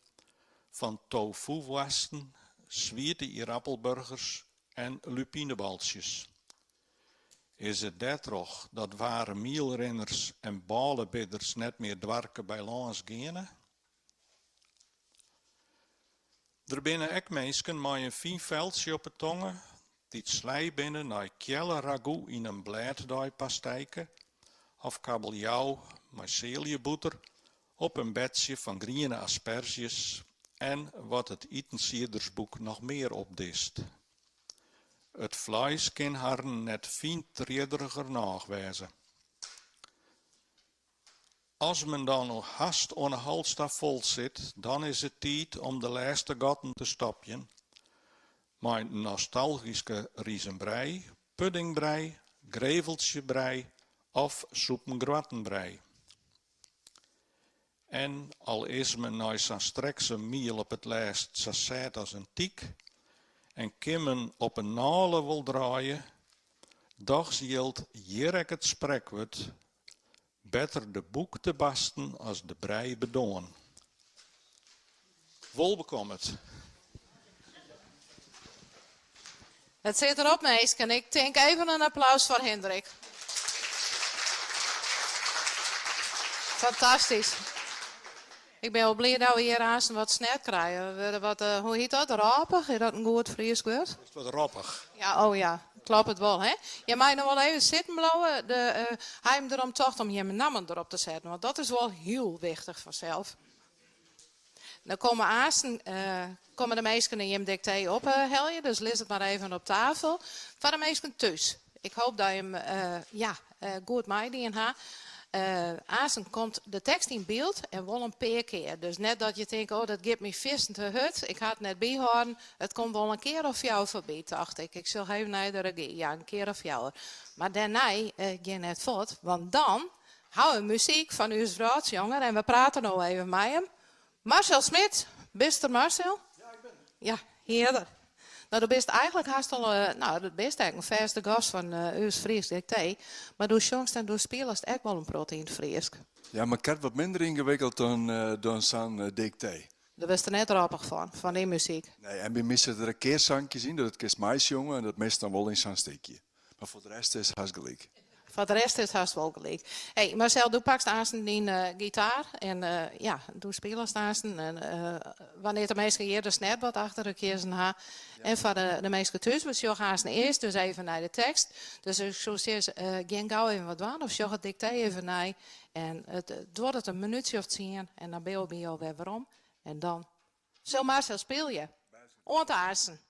fan tofoewoarsten, swiete ierappelburgers en lupinebaltsjes. Is it dêrtroch dat ware mielrinners en bôlebidders net mear doarke by lâns geane? Der binne ek minsken mei in fyn feltsje op 'e tonge dy't slij binne nei kjelle ragout yn in blêddeipastijke of kabeljau mei sealjebûter op in bedsje fan griene asperzjes en wat it itensiedersboek noch mear opdist. It fleis kin harren net fyntrjidderigernôch wêze. As men dan hast oan 'e hals ta fol sit, dan is it tiid om de lêste gatten te stopjen mei nostalgyske rizenbrij, puddingbrij, greveltsjebrij of sûpengroattenbrij. En al is men nei sa'n streksum miel op it lêst sa sêd as in tyk en kin men op 'e nâle wol draaie, dochs jildt hjir ek it sprekwurd. Better de bûk te barsten as de brij bedoarn. Wolbekommet. It sit derop minsken. Ik tink even in applaus foar Hindrik. Fantastysk. Ik bin wol bliid dat we hjir aansten wat snert krije. We wurde wat, eh, hoe hjit dat, rôpich? Is dat in goed Frysk wurd? Is wat roppich. Ja, oh ja, kloppet wol, hè? Je meie noch wol even sitten bliuwe. De, eh, hy him derom tocht om jimme nammen derop te setten, want dat is wol hiel wichtich fansels. Dan komme aansten, eh, komme de minsken yn jim diktee ophelje, dus lis it mar even op tafel. Foar de minsken thús. Ik hoop dat jim eh, ja, eh, goed meidien ha. Aansten komt de tekst yn byld en wol in pear kear. Dus net dat je tinke, oh dat giet my fierstente hurd, ik ha it net byhâlden. It komt wol in kear of fjouwer foarby, tocht ik. Ik sjoch even nei de regy. Ja, in kear of fjouwer. Mar dêrnei gean net fuort, want dan ha we muzyk fan ús wrâldsjonger en we prate no even mei him. Marcel Smit, bist der Marcel? Ja, ik bin der. Ja, hearder. No, do bist eigentlik hast al, eh, no, do bist ek in fêste gast fan uh, ús Frysk Diktee, mar do sjongst en do spilest ek wol in protte yn it Frysk. Ja, mar krekt wat minder yngewikkeld dan, uh, dan sa'n uh, diktee. Dêr wurdst der net roppich fan, fan dy muzyk. Nee, en by my sitte der ek kearsankjes yn, dat kinst meisjonge en dat mist dan wol yn sa'n stikje. Mar foar de rest is it hast gelyk. Foar de rest is it hast wol gelyk. Hey, Marcel, do pakst aansten dyn uh, gitaar en uh, ja, do spilest aansten. En, uh, wannear't de minsken hjir de snert wat achter de kiezzen ha. Ja. En foar de, de minsken thús, we sjogge aansten earst dus even nei de tekst. Dus ik soe sizze, uh, gean gau even wat dwaan of sjoch it diktee even nei. En it duorret in minútsje of tsien en dan binne we by jo wer werom. En dan sil Marcel spylje. Oant aansten.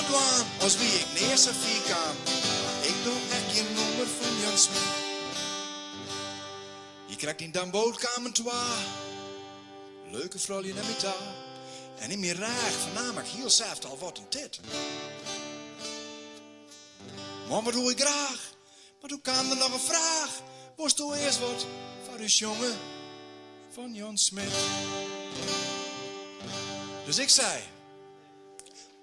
dwaan, as wie ik nea sa fier kaam. Mar ik doch ek gjin nûmer fan Jan Smit. Hjir krekt yn Damwâld kamen twa leuke froulju nei my ta. En yn myn rêch fernaam ik hiel sêft al wat in tit. Man, wat woe ik graach, mar doe kaam der noch in fraach, Wolsto earst wat foar ús sjonge fan Jan Smit? Dus ik sei,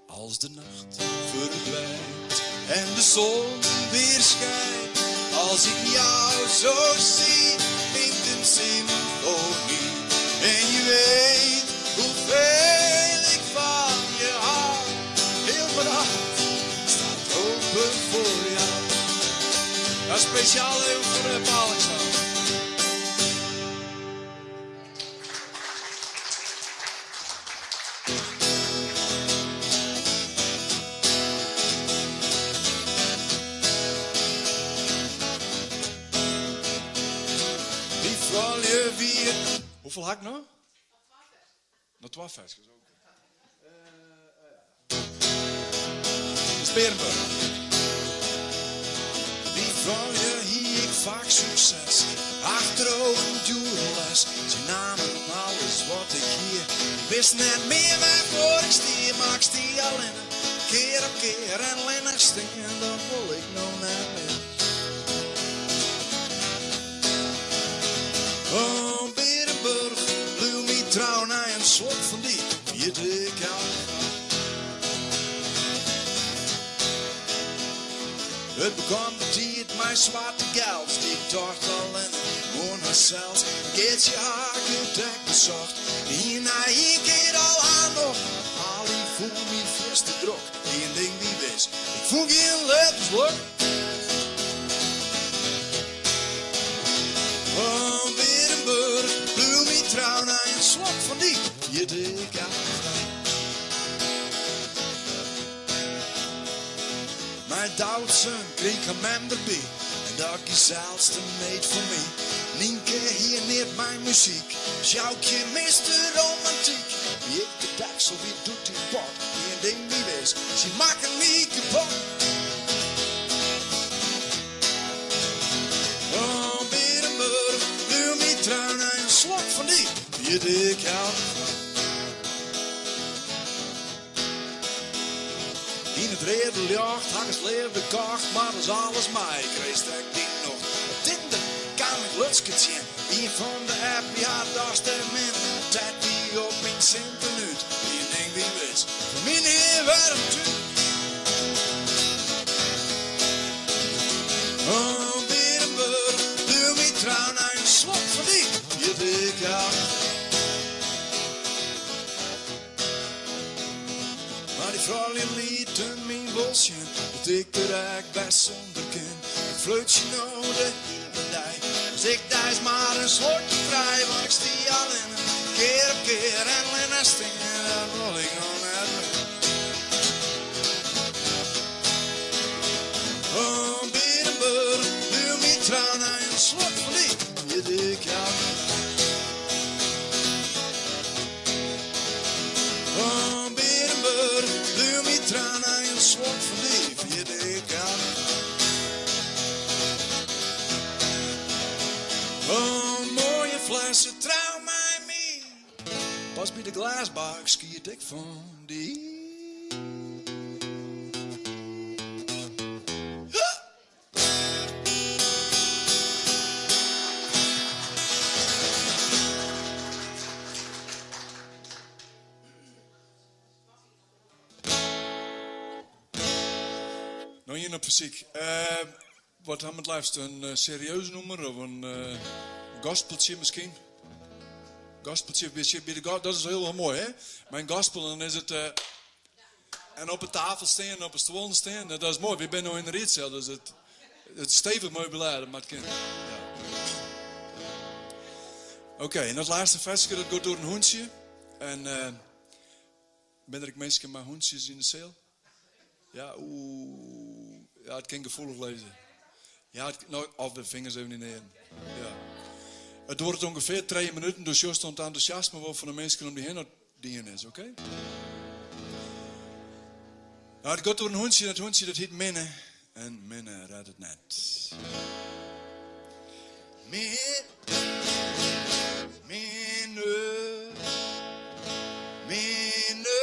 Als de nacht verdwijnt en de zon weer schijnt, als ik jou zo zie, klinkt een symfonie. En je weet hoeveel ik van je hou. Heel mijn hart staat open voor jou. Dat is speciaal even voor de Alexander. Dy froulju wie. Hoefolle ha ik noch? Noch twa ferskes, oké. De Sperenburg. Dy froulju hie ik faak sukses. Achter in djoere les. Se namen alles wat ik hie. Ik wist net mear wêrfoar ik stie, mar ik stie allinne, kear op kear. En allinnich stean, dat wol ik no net mear. Oh, Berenburg, bliuw my trou nei in slok fan dy, ferjit ik elke frou. It begon betiid mei swarte geld, dy tocht allinne oan harsels. In keartsje ha ik it ek besocht, hie nei ien kear al har nocht. Ali fûn my fierste drok, ien ding wie wis, ik fûn gjin leafdeslok. Oh, Berenburg, bliuw my trou nei in slok fan dy, ferjit ik elke frou. Mei Doutzen kriich ik har mem derby en dat gie sels te need foar my. Nynke hie neat mei muzyk, Sjoukje miste romantyk. Wie ik de deksel, wie doe dy pot, ien ding wie wis, sy makken my kapot. Oh, Berenburg, bliuw my trou nei in slok fan dy, ferjit ik elke frou. Yn it reade ljocht ha ik leafde kocht, mar as alles mei krijst ek dyn nocht. Op Tinder kaam ik Lutske tsjin, ien fan de app, ja datst dêr min. Tet wie op myn sinten út, ien ding wie wis, foar my nea wer in tút. Oh, Berenburg, bliuw my trou nei in slok fan dy, ferjit ik elke frou. Mar dy froulju lieten my wol sjen dat ik der ek bêst sûnder kin. Ik flirtsje no de hiele dei as ik deis mar in slokje krij, want ik stie allinne kear op kear en allinne stean, dat wol ik no net mear. Oh, Berenburg, bliuw my trou nei in slok fan dy, ferjit ik elke frou. Oh, Berenburg, bliuw my trou nei in slok fan dy, ferjit ik elke frou. Oh, moaie flesse trou mei my, pas by de glêsbak skiet ik fan dy. No ien op fersyk. Eh, wat ha we it leafst? In eh, serieus nûmer of in eh, gospeltsje miskien? Gospeltsje, by de, dat is hiel moai hè? Mei in gospel dan is it En op 'e tafel stean en op 'e stuollen stean, dat is moai. Wy binne no yn de riedseal, dus it, it stevich meubilêr, dat moat kinne. Ja. Oké, en dat lêste ferske, dat giet oer in hûntsje. En uh, binne der ek minsken mei hûntsjes yn de seal? Ja, oeh, ja, it kin gefoelich lizze. Ja, it, no, of de fingers even yn de earen. Ja. It duorret ûngefear trije minuten, dus sjochst oan it entûsjasme wol fan de minsken om dy hinne. Dien is, oké? Nou, it giet oer in hûntsje, dat hûntsje dat hyt Minne. En Minne rêdt it net. Minne, Minne, Minne.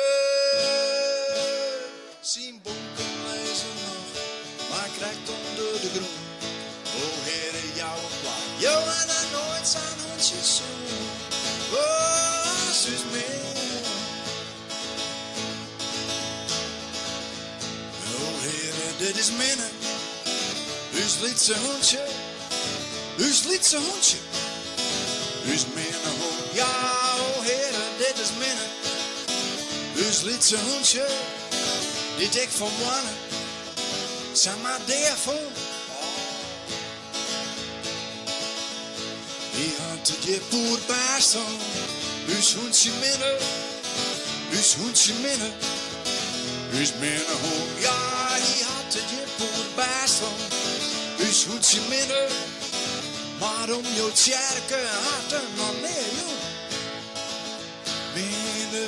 Syn bonken lizze noch, mar krekt ûnder de grûn. O Heare, jou in plak. Jo ha noch noait sa'n hûntsje sjoen. O, as ús Minne. O Heare, dit is Minne, ús lytse hûntsje, ús lytse hûntsje, ús minne hûn. Ja, o Heare, dit is Minne, ús lytse hûntsje, dy't ik fan moanne samar dea fûn. Hy hat it hjir poerbêst hân, ús hûntsje Minne, ús hûntsje Minne, ús minne hûn. Ja, hy hat it hjir poerbêst hân, ús hûntsje Minne, mar om jo tsjerke hat er noch nea jûn. Minne.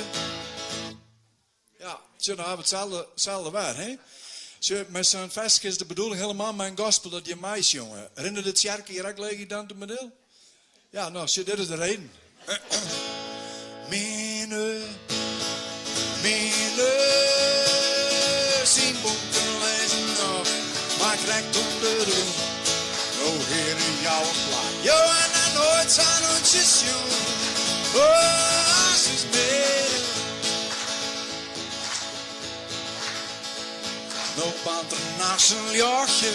Ja, sjoch, dan hawwe we itselde, itselde wer, hè? Sjoch, mei sa'n ferske is de bedoeling helemaal mei in gospel dat je meisjonge. Rinne de tsjerke hjir ek leech yn Dantumadiel? Ja, no, sjoch, dit is de reden. Minne, minne, syn bonken lizze noch, mar krekt ûnder de grûn. O Heare, jou in plak. Jo ha noch noait sa'n hûntsje sjoen. Oh, as ús minne. No baarnt der nachts in ljochtsje,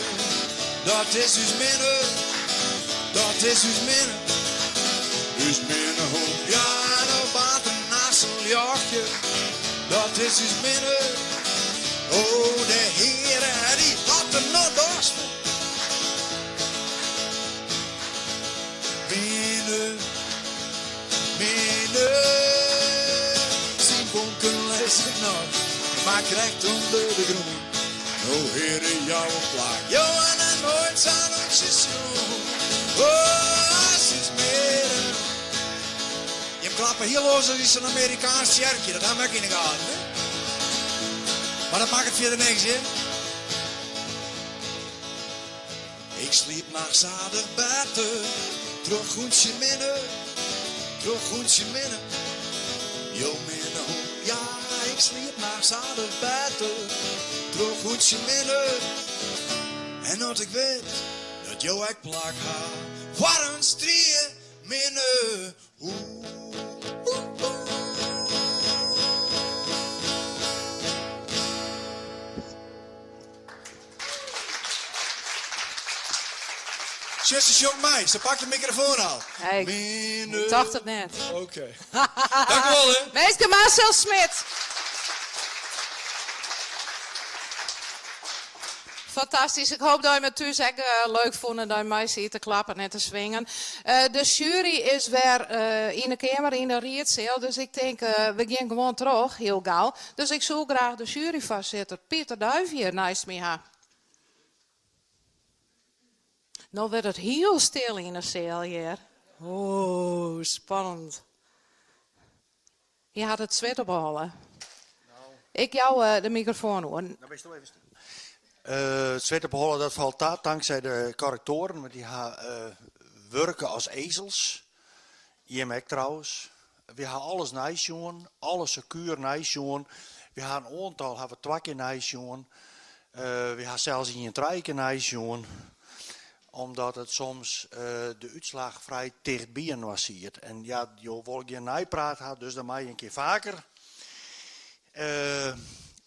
dat is ús minne, dat is ús minne, ús minne hûn. Ja, no baarnt der nachts in ljochtsje, dat is ús minne. O, de Heare, dy hat der noch dochs fan. Minne. Minne, syn bonken lizze noch, mar krekt ûnder de grûn. O Heare, jou in plak, jo ha noch noait sa'n hûntsje sjoen. O, as ús minne. Jim klappe hiel oars as yn sa'n Amerikaansk tsjerkje, dat ha we ek yn de gaten, hè? Mar dat makket fierder niks, hear. Ik sliep nachts aardich better, troch hûntsje Minne, troch hûntsje Minne. Jo minne hûn, ja, ik sliep nachts aardich better, troch hûntsje Minne. En as ik wit dat jo ek plak ha foar in strieminne hûn. Sjoch, se sjongt mei. Se pakt de mikrofoan al. Hey, ik tocht it net. Oké. Dank u wol, hè. Minsken, Marcel Smit. Fantastysk. Ik hoop dat je it thús ek leuk fûnen dat je mei sieten te klappen en te swingen. De sjuery is wer yn de keamer yn de riedseal, dus ik tink we gean gewoan troch, hiel gau. Dus ik soe graach de sjueryfoarsitter Pieter Duijff hjir neist my ha. No wurdt it hiel stil yn de seal hjir. Oeh, spannend. Hy hat it swit op 'e holle. Ik jou de mikrofoan oer. No bist do even stil. It swit op 'e holle dat falt ta tanksij de korrektoaren, want dy ha wurke as ezels. Jim ek trouwens. Wy ha alles neisjoen, alles sekuer neisjoen. Wy ha in oantal ha we twa kear neisjoen. Wy ha sels ien trije kear neisjoen, omdat it soms de útslach frij ticht byinoar siet. En ja, jo wolle gjin neipraat ha, dus dan mei je in kear faker.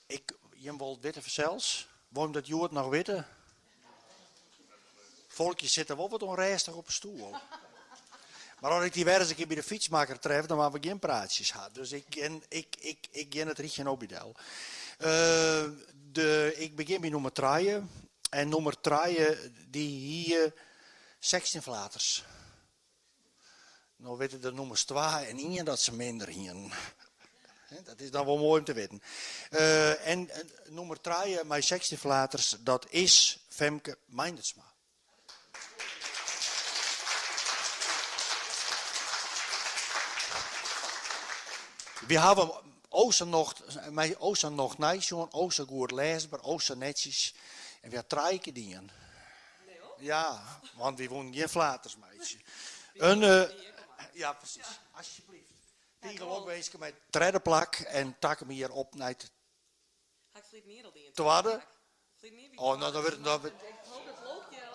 Ik, jim wolle it witte fansels. Wol jim dat hjoed noch witte? Folkje sit der wol wat ûnrêstich op 'e stoel. Mar as ik dy wer ris in kear by de fytsmakker tref, dan moatte we gjin praatsjes ha. Dus ik gean, ik, ik, ik gean it rychje no by del. De, ik begjin by nûmer trije. En nûmer trije dy hie 16 flaters. No witte de nûmers twa en ien dat se minder hienen. Dat is dan wol moai om te witten. En nûmer trije mei 16 flaters, dat is Femke Meindertsma. Wy hawwe. O sa nocht, mei o sa nocht neisjoen, o sa goed lêsber, o sa netsjes. En wy ha trije kear dien. Ja, want wy woenen gjin flaters meitsje. In, ja, presys. Alsjeblieft. Tige lokwinske mei it tredde plak en takom jier op nei it twadde. Oh, no, dan wurdt it, dan wurdt,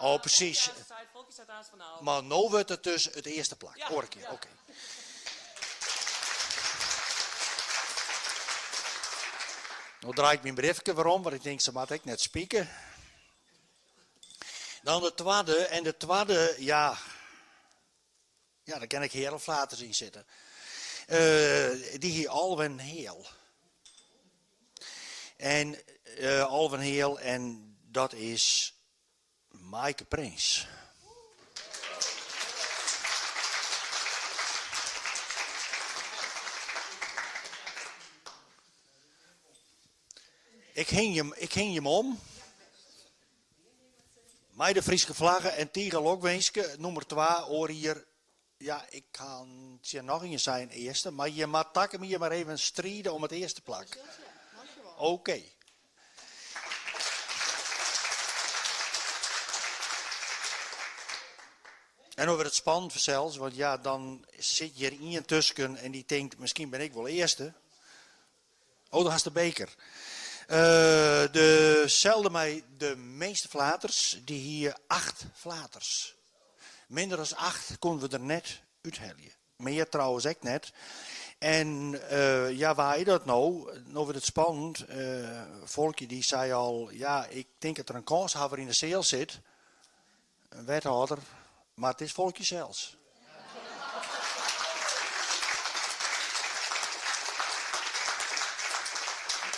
oh, presys. Mar no wurdt it dus it earste plak. Oare kear, oké. No draai ik myn briefke werom, want ik tink se moat ek net spike. Dan de twadde, en de twadde, ja, ja, dêr kin ek heale flaters yn sitte. Dy hie Alwin Heal. En Alwin Heal, en dat is Maaike Prins. Ik hing jim, ik hing jim om. Mei de Fryske flagge en tige lokwinske, nûmer twa, oar jier, ja, ik ha tsjin noch ien sein earste, mar jim moat takom jier mar even stride om it earste plak. Oké. En no wurdt it spannend fansels, want ja, dan sit hjir ien tusken en dy tinkt, miskien bin ik wol earste. Oh, do hast de beker. Deselde mei de measte flaters, dy hie acht flaters. Minder as acht koenen we der net úthelje. Mear trouwens ek net. En ja, wa is dat no? No wurdt it spannend. Folkje dy sei al, ja, ik tink dat der in kânshawwer yn de seal sit. In wethâlder, mar it is Folkje sels.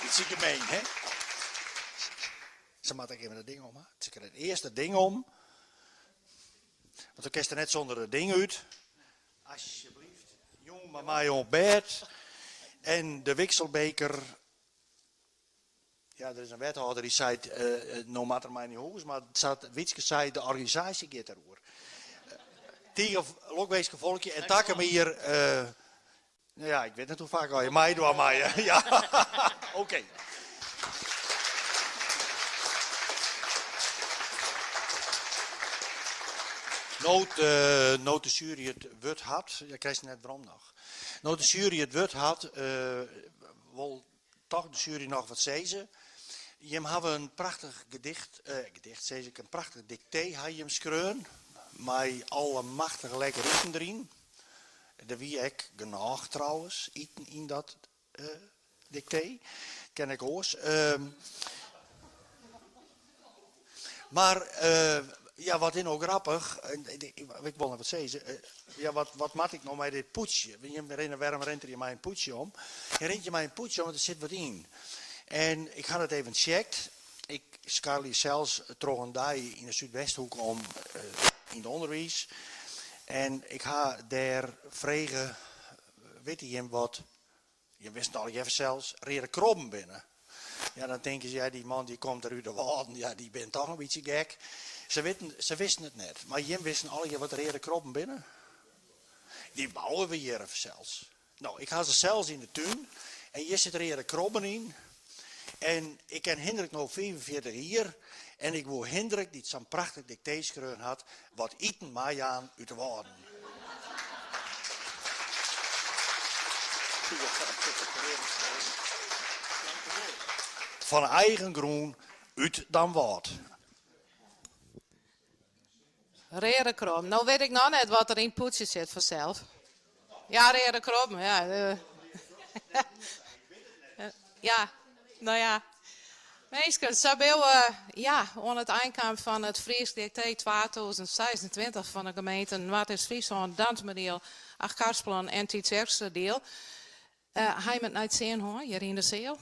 Bytsje gemeen, hè? Se moat ek even dat ding om ha. Se krijt earst dat ding om. Want dan kinst der net sûnder it ding út. Alsjeblieft, jûn mar mei oan bêd. En de wikselbeker. Ja, der is in wethâlder dy seit, no moat er mei nei hûs, mar sa't Wietske sei, de organisaasje giet dêroer. Tige lokwinske Folkje en takom jier, no ja, ik wit net hoe faak oft je meidwaan meie. Ja, oké. No't, no't de sjuery it wurd hat, ja, krijst it net werom noch. No't de sjuery it wurd hat, wol Toch de sjuery noch wat sizze. Jim hawwe in prachtich gedicht, gedicht sis ik, in prachtich diktee ha jim skreaun, mei allemachtich lekker iten deryn. Der wie ek genôch trouwens iten yn dat diktee, ken ik oars. Mar ja, wat is no grappich, ik wol noch wat sizze, ja, wat, wat moat ik no mei dit pûdsje? Jim rinne, wêrom rint er hjir mei in pûdsje om? Hy rint hjir mei in pûdsje om, want der sit wat yn. En ik ha dat even tsjekt. Ik skarrelje sels troch in dei yn de Súdwesthoek om yn it ûnderwiis. En ik ha dêr frege, witte jim wat Jim wisten it allegear fansels, reade krobben binne. Ja, dan tinke se, ja, dy man dy komt der út de Wâlden, ja, dy bin toch in bytsje gek. Se witten, se wisten it net. Mar jim wisten allegear wat reade krobben binne? Dy bouwe we hjir fansels. No, ik ha se sels yn de tún en hjir sit reade krobben yn. En ik ken Hindrik no 45 jier en ik woe Hindrik, dy't sa'n prachtich diktee skreaun hat, wat iten meijaan út de Wâlden. Fan eigen grûn út Damwâld. Reade krobben. No wit ik noch net wat der yn it pûdsje sit fansels. Ja, reade krobben, ja. Ja, no ja. Minsken, sa binne we ja, oan it ein kaam fan it Frysk Diktee 2026 fan de gemeente Noardeast-Fryslân, Dantumadiel, Achtkarspelen en Tytsjerksteradiel. Uh, ha jim it nei it sin hân hjir yn de seal?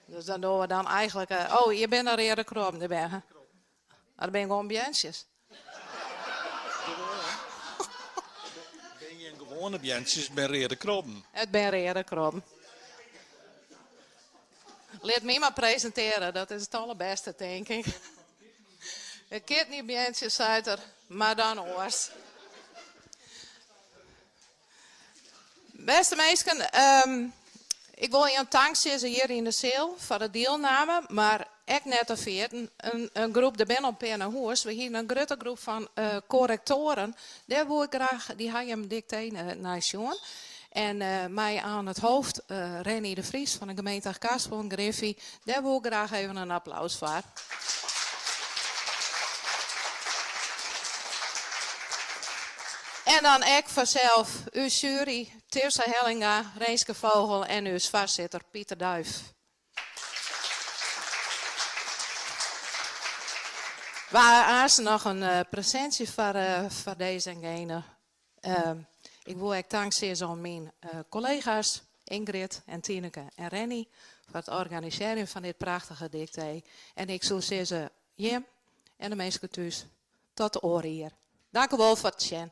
Dus dan dogge we dan eigentlik. Uh, oh, hjir binne reade krobben, der binne. Dat binne gewoan beantsjes. Binne gjin gewoane beantsjes, it binne reade krobben. It binne reade krobben. Lit my mar presintearje, dat is it allerbêste, tink ik. De kidneybeantsjes, seit er, mar dan oars. Bêste minsken, ehm, Ik wol jim tank sizze hjir yn de seal foar de dielname, mar ek net te ferjitten in groep, der binne al in pear nei hûs, we hiene in grutte groep fan korrektoaren, dêr woe ik graach, dy ha jim diktee nei sjoen. En mei aan it hoofd Rennie de Vries fan de gemeente Achtkarspelen, Griffy, dêr woe ik graach even in applaus foar. En dan ek fansels ús sjuery, Tirsa Hellinga, Renske Vogel en ús foarsitter Pieter Duijff. We ha aanst noch in presintsje foar dizze en gene. Ik woe ek tank sizze oan myn kollega's Ingrid en Tineke en Rennie foar it organisearjen fan dit prachtige diktee. En ik soe sizze, jim en de minsken thús, tot de oare jier. Dank u wol foar it sjen.